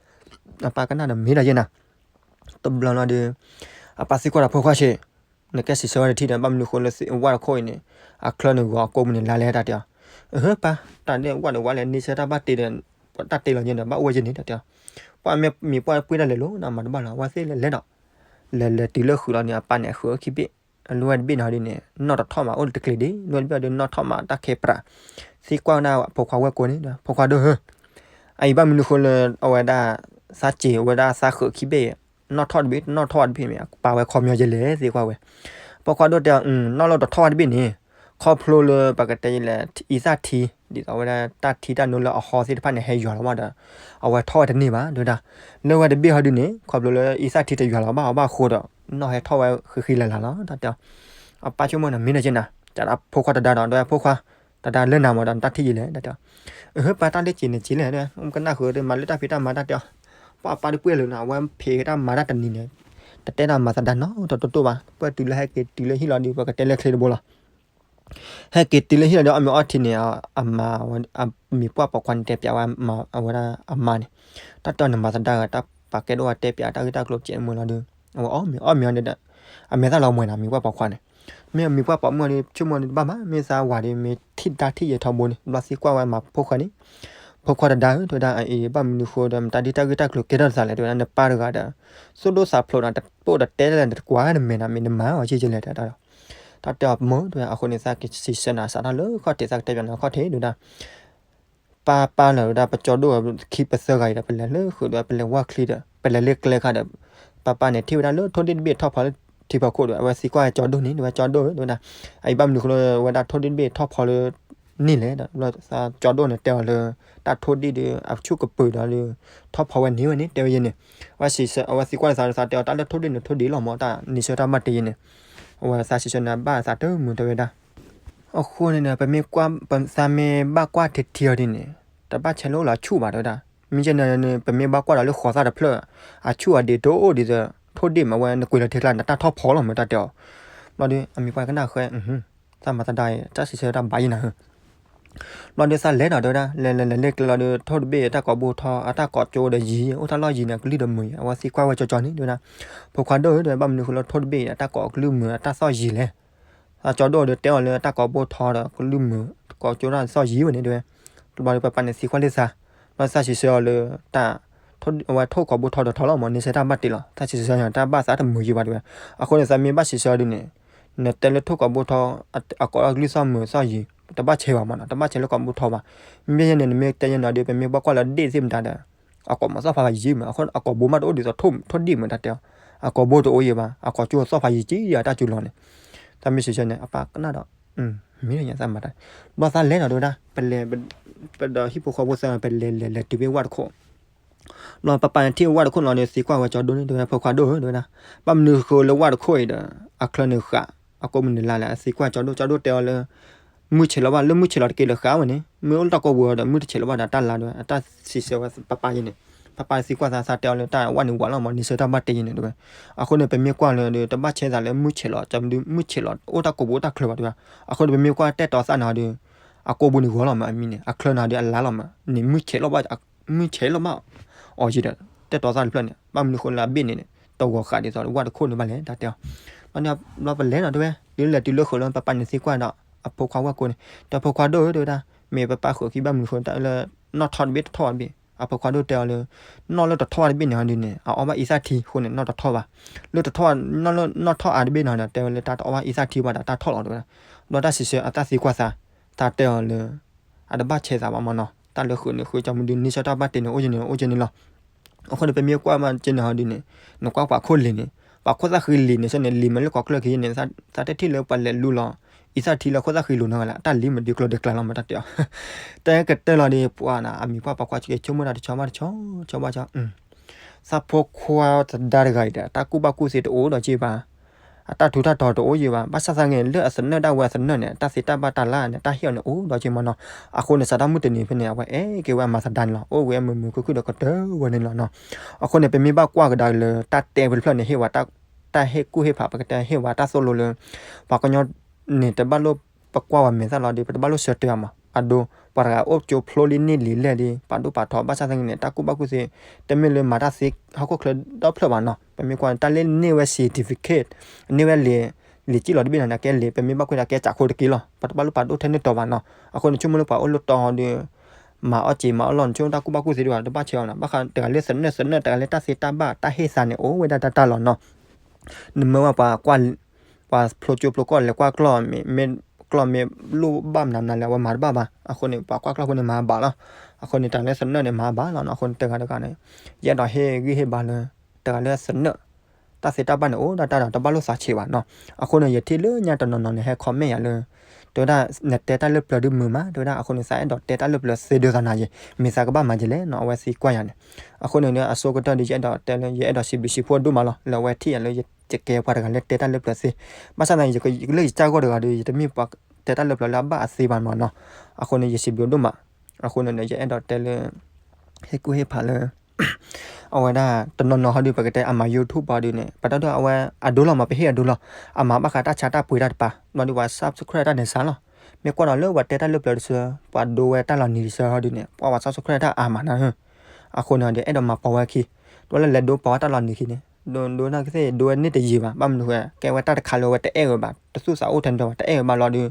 အပၢ်ကနၣ်ဒီးမ့ၢ်ဒီးယဲနၤ တဘျီလီၤဒီး အပၢ်သံကွၢ်ဒီး ဖိခွါဆ့း, နကဲစံးဆၢဝဲတထံၣ်ဒီး ဘၣ်မနုၤဃိလၢဝၣ်တခိၣ်အံၤန့ၣ် အချၢန့ၣ်ဂီၤ အကိာ်ပူၤန့ၣ်လါလဲၣ် တၢ်တဲအီၤ. အဟၢ ပၢ်, တၢ်ဒ်ဝၣ်ဒီးဝၣ်လဲၣ် န့ဆၢတၢ်ဘၣ်တ့ဒီး တၢ်တ့လီၤယဲန့ၣ် ဘၣ်အိၣ်ဝဲယဲန့ၣ် တၢ်တဲအီၤ. ပှၤမ့ၢ်မံၤပှၢ်ပှ့ၢ်တၢ်လဲၤလိၤ နမၤတဘၣ်လီၤ အဝဲသ့ၣ်လဲၤလဲၤဒီး လဲၤလဲၤတုၤလၢဃုာ်လီၤန့ၣ် အပၢ်န့ၣ် အဃုာ်အခံဘ့ၣ်, အလိၣ်ဝဲတဘ့ၣ်န့ၣ်ဟီဒ်န့ၣ် နီၣ်တထီၣ်မး အိၣ်တကျ့ၤဒံး လိၣ်ဝဲတဘ့ၣ်ဒီး နီၣ်ထီၣ်မး တၢ်ခဲပြး, သံကွၢ်ဝဲဒၣ်ဖိခွါဝဲၢ်ကိန့ၣ် ဖိခွါဒိၣ်ဧၢ, အအံၤဘၣ်မနုၤဃိလၢ အဝဲဒၣ် သးစ့ၤဝဲဒၣ်သးဃုာ်ခံဘ့ၣ် နီၣ်ထီၣ်တဘ့ၣ် တနီၣ်ထီၣ်ဝဲတဘ့ၣ်မ့ၢ် ပာ်ဝဲခီပညီယဲလဲၣ် သံကွၢ်ဝဲ. ဖိခွါဒိၣ်တဲအီၤ နီၣ်လၢတထီၣ်ဝဲတဘ့ၣ်န့ၣ် ခီဖျိလၢပကတဲလဲၣ် အံသၣ်ထံ ဒ်သိးဝဲဒၣ်တၢ်ထံတၢ်နိလၢအဟီသ့ၣ်တဖၣ်န့ၣ် ဟဲယွၤလီၤဘၣ်ဒီး အဝဲထီၣ်ဝဲတန့ၢ်ဘၣ် တဲဝဲဒၣ်. လၢဝဲတဘ့ၣ်ဟီဒ်န့ၣ် ခီဖျိလၢအံသၣ်ထံတယွၤလီၤဘၣ်အီၤဘၣ်အဃိဒီး နီၣ်ဟဲထီၣ်ဝဲဃံဃံလၤလၤလီၤ တၢ်တဲအီၤ. အပၢ်ဆိကမိၣ်န့ၣ် မ့ၢ်ဒီးက့နၤ တၢ်ဖိခွါတဒါဒီး ဒီးဖိခွါ တဒါလၢနၤမးဒီး နတၢ်ထံၣ်ယဲလဲၣ် တၢ်တဲအီၤ. အဟၢ ပၢ် တၢ်လၢက့န့ၣ်က့လဲၣ် ကနၣ်ဃုာ်ဒီး မၤလၢတၢ်ဖံးတၢ်မၤ တၢ်တဲအီၤ. ပှၤအပၢ်ဒုးပှ့ၢ်လၢနၤ အဝဲဖံးတၢ်မၤတၢ်တနံၤန့ၣ် တတဲတၢ်မၤသဒါနီတတိၢ်တိၢ်ဘၣ် ပှဲၤတုၤလၢဟဲက့ၤတုၤလၢဟံၣ်လီၤဒီး ပကတဲလၢချ့တဘိလီၤ. ဟဲက့ၤတုၤလၢဟံၣ်လီၤဒီး အီၣ်မ့ၤအီထံန့ၣ် အမါ အမံၤပှၢ်ပိာ်ခွါန့ၣ် တဲပၠးဝဲ အဝဲဒၣ်အမါန့ၣ် တၢ်တဲအီၤန့ၣ် မၤသဒါဂၤ တၢ်ပာ်ကဲဒိၣ်ဝဲတဲပၠးတၢ်ဂ့ၢ်တၢ်ကျိၤကဲမုၢ်လီၤဒီး အဝဲအီၣ်မ့ၤအီၣ်မ့ၤအီၤဒီး အမဲာ်သၣ်လီၤမှဲၤနၤ မံၤပှၢ်ပိာ်ခွါန့ၣ် မ့ၢ်အမံၤပှၢ်ပိာ်မုၣ်ဒီး ဆိကမိၣ်ဒီးတဘၣ်မး မ့ၢ်သးဝၤဒီး မ့ၢ်ထံၣ်တၢ်ထံၣ်ယဲထီဘိန့ၣ် ဘျီသံကွၢ်ဝဲမၤ ဖိခွါန့ၣ် ဖိခွါတဒါဧၢ တဲဝဲဒၣ် အအံၤ ဘၣ်မနုၤဃိဒီး မတၤဒ်တၢ်ဂ့ၢ်တၢ်ကျိၤကဲထီၣ်တသးလဲၣ် တဲဝဲဒၣ် နပၢ်တဂၤဒီး သိၣ်ဒိၣ်သးဖျိးဒီး တပိၢ်တတဲလဲၣ် နတကွၢ်နမဲာ်နၤ မ့ၢ်နမၤအီၤက့ယဲလဲၣ် တဲဝဲဒၣ်. တၢ်တဲအီၤမ့ၢ် တဲဝဲ အဃိန့ၣ် သးကစံးဆၢနၤစးထီၣ်လၢခီၣ်ထံး သးကတဲပၠးနၤခီၣ်ထံး တဲဝဲဒၣ် ပၢ်ပၢ်လၢာ်ဝဲဒၣ် ပကၠီဒိၣ်ခံပသၢဂၤအံၤဒီး ပလဲၤလၢဃုာ်ဒီး ပလဲၤဝၢ်ချံဒီး ပလဲၤလၢကျဲခါဒီး ပၢ်ပၢ်န့ၣ် ထံၣ်ဝဲဒၣ်လၢထိၣ်ဒ့ၣ်တဘ့ၣ်ထီၣ်ဖီလၢထံဖီခိၣ်ဒီး အဝဲသံကွၢ်ကၠီဒိၣ်န့ၣ် တဲဝဲကၠီဒိၣ်ဧၢ တဲဝဲဒၣ် အအံၤဘၣ်မနုၤဃိလၢဝဲဒၣ်ထိၣ်ဒ့ၣ်တဘ့ၣ်ထီၣ်ဖီလၢန့ၣ်လဲၣ် ဒီး ကၠီဒိၣ်န့ၣ်တဲအီၤလၢ တၢ်ထိၣ်ဒ့ၣ်ဒီး အဆူၣ်ကပၤဒီး ထီၣ်ဖီဝဲန့ၣ်ဝဲန့ၣ် တဲဝဲယဲန့ၣ် အဝဲသံကွၢ်သး သးတဲအီၤတၢ်လၢထိၣ်ဒ့ၣ်န့ၣ် ထိၣ်ဒ့ၣ်လီၤမး တၢ်န့ဆၢတၢ်ဘၣ်တ့ယဲန့ၣ် အဝဲသးစံးဆၢနၤဘၣ်သးတမုာ်တဲဝဲဒၣ် အဃိန့ၣ်ဒီး ပမ့ၢ်ကွၢ် ပသးမ့ၢ်ဘၣ်ကွၢ်ထံထံအီၤဒ်န့ၣ် တဘၣ်ဆဲးလၢအိၣ်လၢအဆူၣ်ဘၣ်တဲဝဲဒၣ်. မ့ၢ်ကဲန့ၣ် ပမ့ၢ်ဘၣ်ကွၢ်ဒီးလၢဃိးသၣ်တဖျၢၣ် အဆူၣ်အဒံးတအိၣ်ဒ်သိး ထိၣ်ဒ့ၣ်မးဝဲ နကွံာ်လီၤထံကျါ နတၢ်ထီၣ်ဖီလီၤမး တၢ်တဲအီၤ. ဘျီဒီး အမံၤပှၢ်ကနၣ်ဃဲ သးမၤသဒါအံၤ တၢ်စံးဆၢတၢ်ဘၣ်ယဲနၤဧၢ ဘျီဒီးသးလဲၤဒီးတဲဝဲဒၣ် လဲၤလဲၤလဲၤလၢကျဲလီၤဒီး ထိၣ်တဘ့ၣ်အတၢ်ကိးဘိထီ အတၢ်ကိးကၠိဒီးယံၤ အိၣ်တၢ်လီၢ်ယံၤန့ၣ် အကလုၢ်ဒီးမုာ် အဝဲသံကွၢ်ဝဲကၠီကၠီန့ၣ် တဲဝဲဒၣ် ဖိခွါဒိၣ်ဧၢ တဲဝဲ ဘၣ်မနုၤဃိလၢထိၣ်တဘ့ၣ်အံၤ အတၢ်ကိးအကလုၢ်မုာ် အတၢ်သီၣ်ယံၤလဲၣ် အကၠီဒိၣ်ဒီးတဲအီၤလၢတၢ်ကိးဘိထီဒီးကလုၢ်မုာ် ကိးကၠိတၢ်သီၣ်ယံၤဝဲန့ၣ် တဲဝဲ တဘျီဒီးပၢ်ပၢ်န့ၣ်သံကွၢ်လၢသး ဘျီသးစံးဆၢအီၤလၢတၢ် အဝဲထိၣ်ကိးဘိထီဒီးထီလီၤမး န့ဆၢတၢ်ဘၣ်တ့လီၤ သးစံးဆၢအီၤတၢ်ဘၣ်သးတမုာ်ယံၤဘၣ်တဲဝဲ အဃိန့ၣ်သးမ့ၢ်ဘၣ်စံးဆၢအီၤဒ်န့ၣ် နတဲလၢထိၣ်ကိးဘိထီ အကိးအကလုၢ်သီၣ်မုာ်သီၣ်ယံၤ တဘၣ်ဆဲးဘၣ်မးနီၤ တဘၣ်ဆဲးလၢကိးဘိထီဘၣ် မ့ၢ်ယဲန့ၣ် နမ့ၢ်တဲယဲန့ၣ်ဒီး ပမ့ၢ်ဘၣ်ကွၢ်လၢဒ့ၣ်သ့ၣ်မတၤဒီး အကိးမးသီၣ်ဖးယံၤမး အဃိအကိးဘိမးတအိၣ်ဒ်သိးထိၣ်ဒ့ၣ်မး တၢ်တဲအီၤ အကိးဘိတအိၣ်ယံၤဘၣ် အကိးကၠိသီၣ်ဖးယံၤက့ယၤတၢ်စူၤလီၤန့ၣ် သးမ့ၢ်စံးဆၢန့ၣ် အပၢ်ကနၣ်ဒီး မ့ၢ်လၢညါသးမၤတၢ် ဘျီသးလဲၤဒီးတဲဝဲဒၣ် ပလဲၤ ပဒီးဟံၣ်ဖိဃီဖိသၢ ပလဲၤလဲၤလဲၤတုၤဖဲဝၣ်တခိၣ် ဘျီပၢ်ပၢ်န့ၣ်ထံၣ်ဝၣ်တခိၣ်လီၤဒီး သံကွၢ်ဝဲကၠီဒိၣ်န့ၣ် တဲဝဲ ဖိခွါဒိၣ်ဧၢ တဲဝဲဒၣ် ဘၣ်မနုၤဃိလၢဝၣ်တခိၣ်အံၤဒီး အချၢန့ၣ်ဃး အကိးပူၤန့ၣ်လါလဲၣ် သံကွၢ်ကၠီဒိၣ် ကၠီဒိၣ်တဲအီၤလၢ မုၢ်ဆဲးလီၤဘၣ် လၢမုၢ်ဆဲးလီၤတက့ၢ်လၢဃးဝဲန့ၣ် မ့ၢ်အိၣ်လၢတၢ်ကိးပူၤဒီး မုၢ်တဆဲးလီၤဘၣ်ဒီး တၢ်လါဒီး အတၢ်စံးဆၢဝဲပၢ်ပၢ်ယဲန့ၣ် ပၢ်ပၢ်သံကွၢ်သး သးတဲအီၤလၢတၢ်ဝၣ်န့ၣ်ဝးလီၤမး န့ဆၢတၢ်ဘၣ်တ့ယဲန့ၣ်တဲဝဲ အဃိန့ၣ် ပမ့ၢ်ကွၢ်လၢဒီး တဘၣ်ဆဲးသးလၢမုၢ်ဆဲးလီၤ ကၠီမုၢ်ဆဲးလီၤ အိၣ်တၢ်ကိးပူၤအိၣ်တၢ်ချၢဘၣ်တဲဝဲ အဃိန့ၣ် ပမ့ၢ်ကွၢ်တဲာ်တီသးန့ၣ်ဒီး အကိးပူၤန့ၣ်ဂီၤလီၤမး အမံၤန့ၣ် အချၢန့ၣ်ဒီးအလါလီၤမး န့ၣ်မုၢ်ဆဲးလီၤဘၣ် မုၢ်ဆဲးလီၤဘၣ် အီၤယံၤဒီး တဲာ်တီသးတဖျၢၣ်န့ၣ် ဘၣ်မနုၤဃိလၢအဘ့ၣ်န့ၣ် တဂီၤဃးဒ်သိးဝၣ်တခိၣ်န့ၣ်ဘၣ်လဲၣ် တၢ်တဲအီၤ ဘျီန့ၣ် ဘျီပလဲၤနီၤတဲဝဲ တုၤလဲၤတုၤလၢဃုာ်လၢပၢ်ပၢ်န့ၣ်သံကွၢ်ဒီး အဖိခွါဝၣ်ကိန့ၣ် ဒီးဖိခွါဒိၣ်ဧၢတဲဝဲဒၣ် မ့ၢ်ပၢ်ပၢ်ဃုာ်ခံဘၣ်မနုၤဃိ တၢ်လၢ နီၣ်ထီၣ်တဘ့ၣ်တထီၣ်ဘၣ်တဘ့ၣ် အဖိခွါဒိၣ်တဲအီၤလၢ နီၣ်လၢတထီၣ်ဘၣ်တဘ့ၣ်န့ၣ်ဟီဒ်န့ၣ် အအီၣ်ဘၣ်အံသၣ်ထံအဃိန့ၣ် နီၣ်တထီၣ်ဘၣ် လၢတထီၣ် နီၣ်လၢနီၣ်ထီၣ်အါတဘ့ၣ်န့ၣ်ဒီး တဲဝဲလၢတၢ်တအီၣ်ဘၣ်အံသၣ်ထံဘၣ်ဒီး တၢ်ထီၣ်လီၤတဲဝဲဒၣ် ဘျီတၢ်စံးဆၢအတၢ်သံကွၢ်သး သးတဲအီၤလၢ အတဘၣ်ဆဲးသးဘၣ်မးနီၤ တၢ်လၢဃုာ်န့ၣ်ဃုာ် ကၠီမုၢ်ဒုးန့ဆၢတၢ်ဘၣ်တ့န့ၣ် အိၣ်က့န့ၣ် အိၣ်က့န့ၣ်လီၤ အဃိန့ၣ် ပမ့ၢ်ကွၢ်မးက့န့ၣ်ဟီဒ်န့ၣ် နကွၢ်ပှၤခိၣ်လံၤန့ၣ် ပှၤခိၣ်သၣ်ဃံလံၤန့ၣ် ဆၢန့ၣ် လံၤမးလၢကီၢ်ချၢခံန့ၣ် သးတထံၣ်လၢပှၤလဲၤလူလီၤ အံသၣ်ထံလၢခိၣ်သၣ်ဃံလိၤနီၢ်ဂၤလၢ အတၢ်လံမ့ၢ်ဒုးကျိၤဒုးကျါလီၤမတၢ်တဲအီၤ, တဲကတၢၢ်လီၤဒီး ပှၤနၤ အမံၤပှၢ်ပှၤကွၢ်ဆၢက့ၤဆိကမိၣ်တၢ်တဆီဘၣ်တဆီ ဆီဘၣ်ဆီ သးဖိခွါသဒါတဂၤအံၤဒီး တၢ်ကူၣ်ဘၣ်ကူၣ်သ့တအိၣ်ဒီးက့ဘၣ်, အတၢ်ထူးတၢ်တီၤတအိၣ်က့ဘၣ်, ဘၣ်ဆၣ်သနာ်က့ လၢအသနၢၣ်ဒၣ်ဝဲအသနၢၣ်န့ၣ် တၢ်သ့တၢ်ဘၣ်တၢ်လၢန့ၣ် တၢ်ဟ့ၣ်အီၤန့ၣ်အိၣ်ဒီးက့မနီၤ, အဃိန့ၣ် စးထီၣ်မုၢ်တနံၤဖဲန့ၣ် အဝဲအဲၣ်က့ၤဝဲအမၤသဒါန့ၣ်လီၤ, အိၣ်ဝဲမုာ်မုာ်ခုၣ်ခုၣ်ဒီးကတၢၢ်ဝဲန့ၣ်လီၤနီၤ, အဃိန့ၣ် ပမ့ၢ်ဘၣ်ကွၢ်ကဒါလၢတၢ်တဲဝဲတဖျၢၣ်န့ၣ် ဟ့ၣ်ဝဲ တၢ်ဟ့ၣ်ကူၣ်ဟ့ၣ်ဖး ပကတဲဟ့ၣ်ဝဲတၢ်သိၣ်လိလၢ ပှၤကညီန့ၣ် တဘၣ်လိၣ်ပကွၢ်ဝဲမဲာ်သၣ်လီၤဒီး ပတဘၣ်လိၣ်ဆၢတဲာ်အီၤမး, အဒိ ပှၤတဂၤအိၣ်ကၠိဖျိလံန့ၢ်လံာ်လဲၢ်ဒီး ပာ်ဒိၣ်ပာ်ထီ ဘၣ်ဆၣ်သနာ်က့န့ၣ် တၢ်ကူၣ်ဘၣ်ကူၣ်သ့ တမ့ၢ်လၢမၤတၢ်သ့ဟီၣ်ခိၣ်ချၢဒီဖျၢၣ်ဘၣ်နီၤ, ပမ့ၢ်ကွၢ်န့ၣ် တၢ်လၢန့ၢ်ဝဲ certificate န့ၢ်ဝဲလံာ်, လံာ်စံၣ်လီၤတဘ့ၣ်န့ၣ် ကဲလံာ် ပမ့ၢ်ဘၣ်ကွၢ်န့ၣ် ကဲစးခိတက့ၢ်လီၤ, ပတဘၣ်လိၣ်ပာ်ဒိၣ်ထဲန့ၣ်တီၤဘၣ်နီၤ, အဃိန့ၣ် ဆိကမိၣ်လၢပှၤအိၣ်လၢတီဟီဒီး မၤအီၣ်စ့မၤအီၣ်လီၢ်န့ၣ် ဆိကမိၣ်တၢ်ကူၣ်ဘၣ်ကူၣ်သ့ဒံးဘၣ် တဘၣ်ဆဲးအီၤနီၤ, ဘၣ်ဃးတဂၤလၢသနၢၣ်သနၢၣ် တဂၤလၢတၢ်သ့တၢ်ဘၣ်တၢ်ဟ့ၣ်သးန့ၣ် အိၣ်ဝဲဒၣ်တၢ်တၢ်လီၤနီၤ, နမ့ၢ်ဝဲပှၤကွၢ် ပှၤဖျိကၠိဖျိကီၢ်လဲၤကွၢ်ကျီၢ်မ့ၢ် ကျီၢ်မ့ၢ်လိၣ်ဘၣ်မနုၤမနုၤလဲၣ် အဝဲမၤတဘၣ်ဘၣ်, အဃိန့ၣ် ပှၤကွၢ်ကျီၢ်ဖိန့ၣ်မၤဘၣ်လီၤ, အဃိန့ၣ် တၢ်လၢသနၢၣ်န့ၣ်မၤဘၣ်လီၤနီၤ, အဃိန့ၣ် တဂၤတဂၤန့ၣ် ယအဲၣ်ဒိးဟ့ၣ်ဂံၢ်ဟ့ၣ်ဘါလၢ တဂၤလၢသနၢၣ် တၢ်သ့တၢ်ဘၣ်န့ၣ် အိၣ်ဒၣ်တၢ်ဒီး တဘၣ်လိၣ်သးဆံးဘၣ်နီၤ, အဃိန့ၣ် ယထံၣ်လၢညါတနီၤနီၤန့ၣ် ဟဲ comment ယၤလၢ တဲဝဲဒၣ် နတဲတၢ်လၢပျၢၤဒုးမုာ်မး တဲဝဲဒၣ်, အဃိန့ၣ် သးအဲၣ်ဒိးတဲတၢ်လၢပျၢၤသ့ဒိသးနၤယဲၢ် မ့ၢ်သးကဘၣ်မၤယဲၢ်လဲၣ်နီၤ, အဝဲသံကွၢ်ယၤန့ၣ်, အဃိန့ၣ်ဒီး အဆိကတၢၢ်ဒီး ယအဲၣ်ဒိးတဲလၢ ယအဲၣ်ဒိးစံးဘျုးစံးဖှိၣ်ဒိၣ်မးလီၤ လၢအဝဲထံၣ်ယၤလၢယကဲပှၤတဂၤလၢတဲတၢ်လၢပျၢၤသ့, ဘၣ်ဆၣ်သနာ်က့ လၢယကစၢ်ဂီၢ်တဂၤဒီး ယတမ့ၢ်ပှၤတဲတၢ်လၢပျၢၤလၢအဘၣ်အသ့ဘၣ်မးနီၤ, အဃိန့ၣ် ယစံးဘျုးဒိၣ်မး, အဃိန့ၣ်ဒီး ယအဲၣ်ဒိးတဲလၢ ဟ့ၣ်ကူၣ်ဟ့ၣ်ဖးလၢ အဝဲဒၣ် တနီၤနီၤဟီဒုး ပကတဲအမၤ YouTube ပှၤဒုးန့ၣ် ပတၢ်ဒိၣ်အဝဲအဒိလီၤမး ပဟ့ၣ်အဒိလီၤ, အမၤဘၣ်ဃးတၢ်ဆါတၢ်ပှ့ၤတၢ်တပၤ ဘျီဒုးပှၤ subscribe တၢ်န့ၣ်စှၤလီၤ, မ့ၢ်ကွၢ်ဒီးလၢပှၤတဲတၢ်လၢပျၢၤတဆၢ ပှၤဒိဝဲတၢ်လီၤနံၤတဆၢဟီဒုးန့ၣ် ပှၤ subscribe တၢ်အါမးနၤ, အဃိန့ၣ်ဒီး အဲၣ်ဒိးမၤပိာ်ဝဲခံ, ဒ်လဲၣ်လဲၤဒိပိာ်ဝဲတၢ်လီၤနံၤခံန့ၣ် ဒိ ဒိနာ်က့သ့ၣ် ဒိဝဲန့ၢ်တယံာ်ဘၣ်, ဘၣ်မနုၤဃိ ကဲဝဲတၢ်တခါလၢအဝဲတအဲၣ်ဝဲဘၣ် တသူၣ်သးအိၣ်ထဲန့ၣ်ဒီး တအဲၣ်ဝဲဘၣ်လီၤဒုး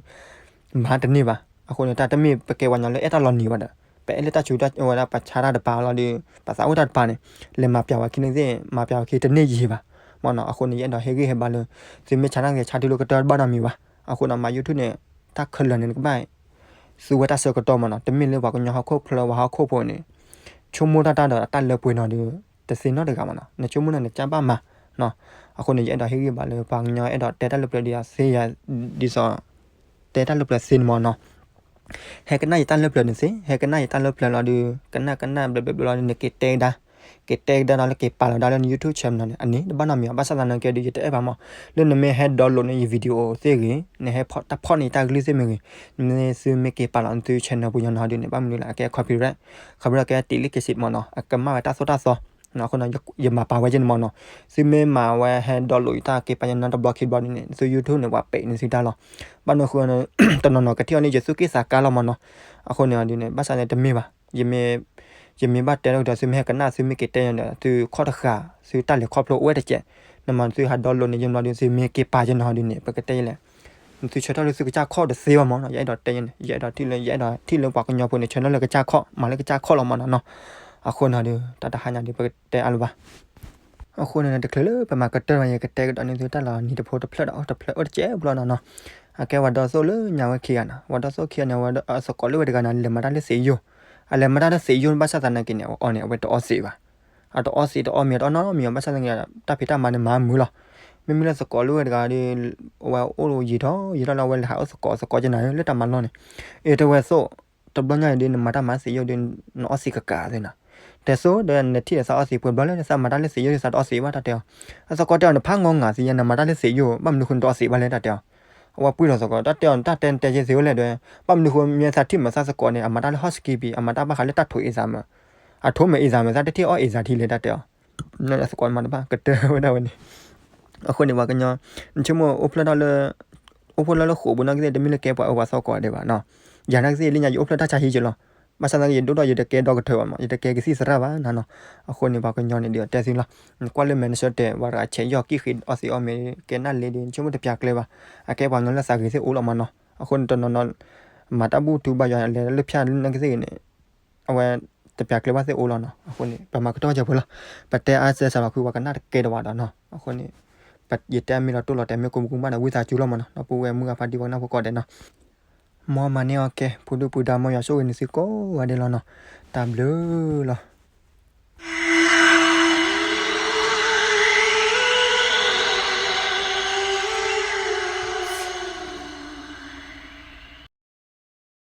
မၤတန့ၢ်ဘၣ်, အဃိန့ၣ် တၢ်တမ့ၢ်ပကဲပှၤကညီလၢအဲၣ်တၢ်လီၤနံၤဘၣ်ဒီး ပအဲၣ်လၢတၢ်ဆူးတၢ်ဝဲဒၣ် ပဆါတၢ်တပၤလီၤဒီး ပသးအိၣ်တၢ်တပၤန့ၣ် လဲၤမၤပျးဝဲခံန့ၣ်သ့ၣ် မၤပျးဝဲခံတန့ၢ်ယံာ်ဘၣ်, မ့ၢ်နီၤ, အဃိန့ၣ် ယအဲၣ်ဒိးဟ့ၣ်ဂံၢ်ဟ့ၣ်ဘါလၢ သုမ့ၢ်ဆါတၢ်ဂ့ၤ ဆါတုၤလၢကတၢၢ်တဘၣ်နီတမံၤဘၣ်, အဃိန့ၣ် မၤ YouTube န့ၣ် တၢ်ခဲလၢာ်န့ၣ် နကဘၣ် သူဝဲတၢ်ဆၢကတီၢ်မ့ၢ်နီၤ, တမ့ၢ်လၢပှၤကညီဟီၣ်ခိၣ်ချၢ ပှၤဟီၣ်ခိၣ်ဖိန့ၣ် ဆိကမိၣ်တၢ်တၢ်ဒီးတၢ်လၢပှဲၤနီၤဒီး တသ့နီတဂၤမ့ၢ်နီၤ, နဆိကမိၣ်န့ၣ် နကဘၣ်မၤ, အဃိန့ၣ် ယအဲၣ်ဒိးဟ့ၣ်ဂံၢ်ဘါလၢ ပှၤကညီအဲၣ်ဒိးတဲတၢ်လၢပျၢၤဒ်သိးသ့ယၤ ဒ်သိး တဲတၢ်လၢပျၢၤသ့န့ၣ်မ့ၢ်နီၤ, ဟဲကနၣ်ယတၢ်လၢပျၢၤန့ၣ်သ့, ဟဲကနၣ်ယတၢ်လၢပျၢၤလီၤဒီး ကနၣ်ကနၣ်ဘျဲဘျဲဘျဲလီၤဒီး နက့ၤတဲကဒါ, က့ၤတဲကဒါဒီးလၢက့ၤပာ်လီၤဒါလၢန YouTube channel န့ၣ် အန့ၣ် တဘၣ်နီတမံၤဘၣ်, ဘၣ်ဆၣ်သနာ်က့ဒီး ယတအဲၣ်ဘၣ်မ့ၢ် လၢနမ့ၢ်ဟဲ download န့ၢ်ယ video သ့ၣ်ဂ့ၤ, နဟဲတၢ်ဖီၣ်န့ၢ်ယတၢ်ကလုၢ်သ့ၣ်မ့ၢ်ဂ့ၤ, နမ့ၢ်သုမ့ၢ်က့ၤပာ်လီၤနသု channel ပူၤညီနီၤဒုးန့ၣ် ဘၣ်မနုၤလဲၣ် အကဲ copyright, copyright ကဲတံးလံက့ၤစံးမ့ၢ်နီၤ, အကမၣ်ဝဲတၢ်သိၣ်တၢ်သီ, အဃိန့ၣ် ယမၤပာ်ဝဲက့န့ၣ်မ့ၢ်နီၤ, သုမ့ၢ်မၤဝဲဟဲ download ယတၢ်က့ၤပာ်ညီနီတဘျီခံဘျီဒုးန့ၣ် သု YouTube န့ၣ် ပှၤပဲာ်န့ၢ်သုတၢ်လီၤ, ဘၣ်မနုၤဃိ တနီၤနီၤကထံၣ်အီၤန့ၣ် ယသူၣ်က့ၣ်သးကါလီၤမ့ၢ်နီၤ, အဃိန့ၣ်ဒုးန့ၣ် ဘၣ်ဆၣ်န့ၣ်တမ့ၢ်ဘၣ် ယမ့ၢ်ဘၣ်တဲလီၤဒီး သုမ့ၢ်ဟဲကနၣ် သုမ့ၢ်က့ၤတဲန့ၣ်ဒီး သုခီၣ်တဃာ် သုတၢ်လဲၤခီဖျိအိၣ်ဝဲတကဲး, နမ့ၢ်သုဟး download န့ၢ်ယနီၤဒုး သုမ့ၢ်က့ၤပာ်ယနီၤဒုးန့ၣ် ပကတဲလဲၣ်, သုဆၢထၢၣ်လၢသုကစၢ်ခီၣ်တသ့ဘၣ်မ့ၢ်နီၤ, ယအဲၣ်ဒိးတဲန့ၣ် ယအဲၣ်ဒိးထံၣ်လၢ ယအဲၣ်ဒိးထံၣ်လၢပှၤကညီဖိန့ၣ် ဆၢထၢၣ်လၢကစၢ်ခီၣ် မၤလၢကစၢ်ခီၣ်လီၤမ့ၢ်နီၤနီၤ, အဃိန့ၣ်ဒုး တၢ်တဟါညါဒုး ပကတဲအါလၢၤဘၣ် အဃိန့ၣ် တချုးလၢပမၤကတၢၢ်ဘၣ် ယကတဲကဒီးန့ၢ်သုတၢ်လီၤနံၤတဖိတဖျၢၣ်ဒီး အိၣ်တဖျၢၣ်အိၣ်တစဲးဖိလီၤနီၤနီၤ, အကဲပှၤဒီသိၣ်လၢညါဝဲခံဂၤနီၤ, ပှၤဒီသိၣ်ခံဂၤန့ၣ် အသကိးလၢဝဲတဂၤန့ၣ် လဲၤမၤတၢ်လၢသံးယိၣ်, အလဲၤမၤတၢ်လၢသံးယိၣ် ဘၣ်ဆၣ်သနာ်က့န့ၣ် အဝဲအီၤန့ၣ် အဝဲတအီသံးဘၣ်, အတအီသံးတအီမ့ၤတအီနီတမံၤဘၣ်, ဘၣ်ဆၣ်သနာ်က့ တၢ်ဖံးတၢ်မၤန့ၣ် မၤမုာ်လီၤ, မ့မ့ၢ်လၢသကိးလၢဝဲတဂၤဒီး အဝဲအိၣ်ယံာ်ထီၣ်ယံာ်ထီၣ်လၢအဝဲလဲၤဟးအိၣ်သကိးသကိးကနၤလၢတၢ်မၤလီၢ်န့ၣ်, အ့ တဲဝဲသိၣ် တဘျီညါအံၤဒုး နမၤတၢ်မၤသံးယိၣ်ဒုး နအီသံးကကးသ့နီၤ, တဲသိၣ်ဒီး နထံၣ်ဒီးသးအီသံးပှဲၤဘျီလၢ သးမၤတၢ်လၢသံးယိၣ်ဒုး သးတအီသံးဘၣ် တၢ်တဲအီၤ, အသကိးတဲအီၤ နဖးငီငၤသ့ယဲ နမၤတၢ်လၢသံးယိၣ် ဘၣ်မနုၤဃိနတအီသံးဘၣ်လဲၣ် တၢ်တဲအီၤ, အဝဲပှံၢ်လီၤသကိး တၢ်တဲအီၤ တၢ်တဲတဲယဲသ့ဝဲလဲၣ်ဒီး ဘၣ်မနုၤဃိမ့ၢ်သးထံၣ်မးသးသကိးန့ၣ် အမၤတၢ်လၢ housekeeping အမၤတၢ်ဘၣ်ဃးလၢတၢ်ထိးအ့ၣ်သးမး, အထိးမ့ၢ်အ့ၣ်သးမး သးတထံၣ်အီၣ်အ့ၣ်သးထံလဲၣ် တၢ်တဲအီၤ သကိးမးတဘၣ် ကတၢၢ်ဝဲဒၣ်ဝဲန့ၣ်, အဃိန့ၣ် ပှၤကညီ နဆိကမိၣ်အိၣ်ဖျဲၣ်ထီၣ်လၢ အိၣ်ဖျဲၣ်လၢဃိာ်ပူၤနာ်က့သ့ၣ် တမ့ၢ်လၢကဲပှၤအၢပှၤသီကိးဂၤဒဲးဘၣ်နီၤ, ယၤနာ်က့သ့ၣ် လၢညါယအိၣ်ဖျဲၣ်တၢ်ဆါဟံၣ်က့ၤလီၤ, ဘၣ်ဆၣ်သနာ်က့ ယဒိၣ်ထီၣ်ယတကဲဒီကထၢဘၣ်မး ယတကဲကသံၣ်သရၣ်ဘၣ်နၤနီၤ, အဃိန့ၣ် ပှၤကညီန့ၣ်ဒီးတဲသုလီၤ, ကွၢ်လၢမဲာ်နဆၢတဲာ် ပှၤတဂၤဆဲးယီၢ်ကံၣ်ဃ့အီသံးအီမ့ၤ ကဲနၢ်လ့ဒီး နဆိကမိၣ်တပျၢ်ကျဲဘၣ်, အကဲပှၤကညီလၢသးဂ့ၤသ့ၣ်အိၣ်လီၤမးနီၤ, အဃိန့ၣ် တနီၤနီၤ မၤတၢ်ဘူၣ်ထူဘၣ်ယွၤလဲၤလၢဖၠၣ်လၢနာ်က့သ့ၣ်ဂ့ၤန့ၣ် အဝဲ တပျၢ်ကျဲဘၣ်သ့ၣ်အိၣ်လီၤနီၤ, အဃိန့ၣ် ပမၤကတီၢ်ကဲပှဲၤလီၤ, ပတဲအါစၢၤစးလီၤ ဖုပှၤကနၣ်တကဲတဝးဒီးနီၤ, အဃိန့ၣ် ယတဲအမ့ၢ်လီၤတိၢ်လီၤတဲာ်မ့ၢ်ကိးမုၢ်ကိးမုၢ်ဘၣ်ဒီး ဝံသးစူၤလီၤမးနီၤ, ဒီပုၢ်ဝဲၢ်မုၢ်ဂၤဖါတံၢ်ပှၤကနၣ်ဖိကိးဂၤဒဲးနီၤ, မ်မၤန့ၢ်အီၤကဲ ဖုဒုၣ်ဖုဒါ မ်ယွၤဆိၣ်ဂ့ၤန့ၢ်သုကိးဂၤဒဲးလီၤနီၤ, တၢ်ဘျုးလီၤ.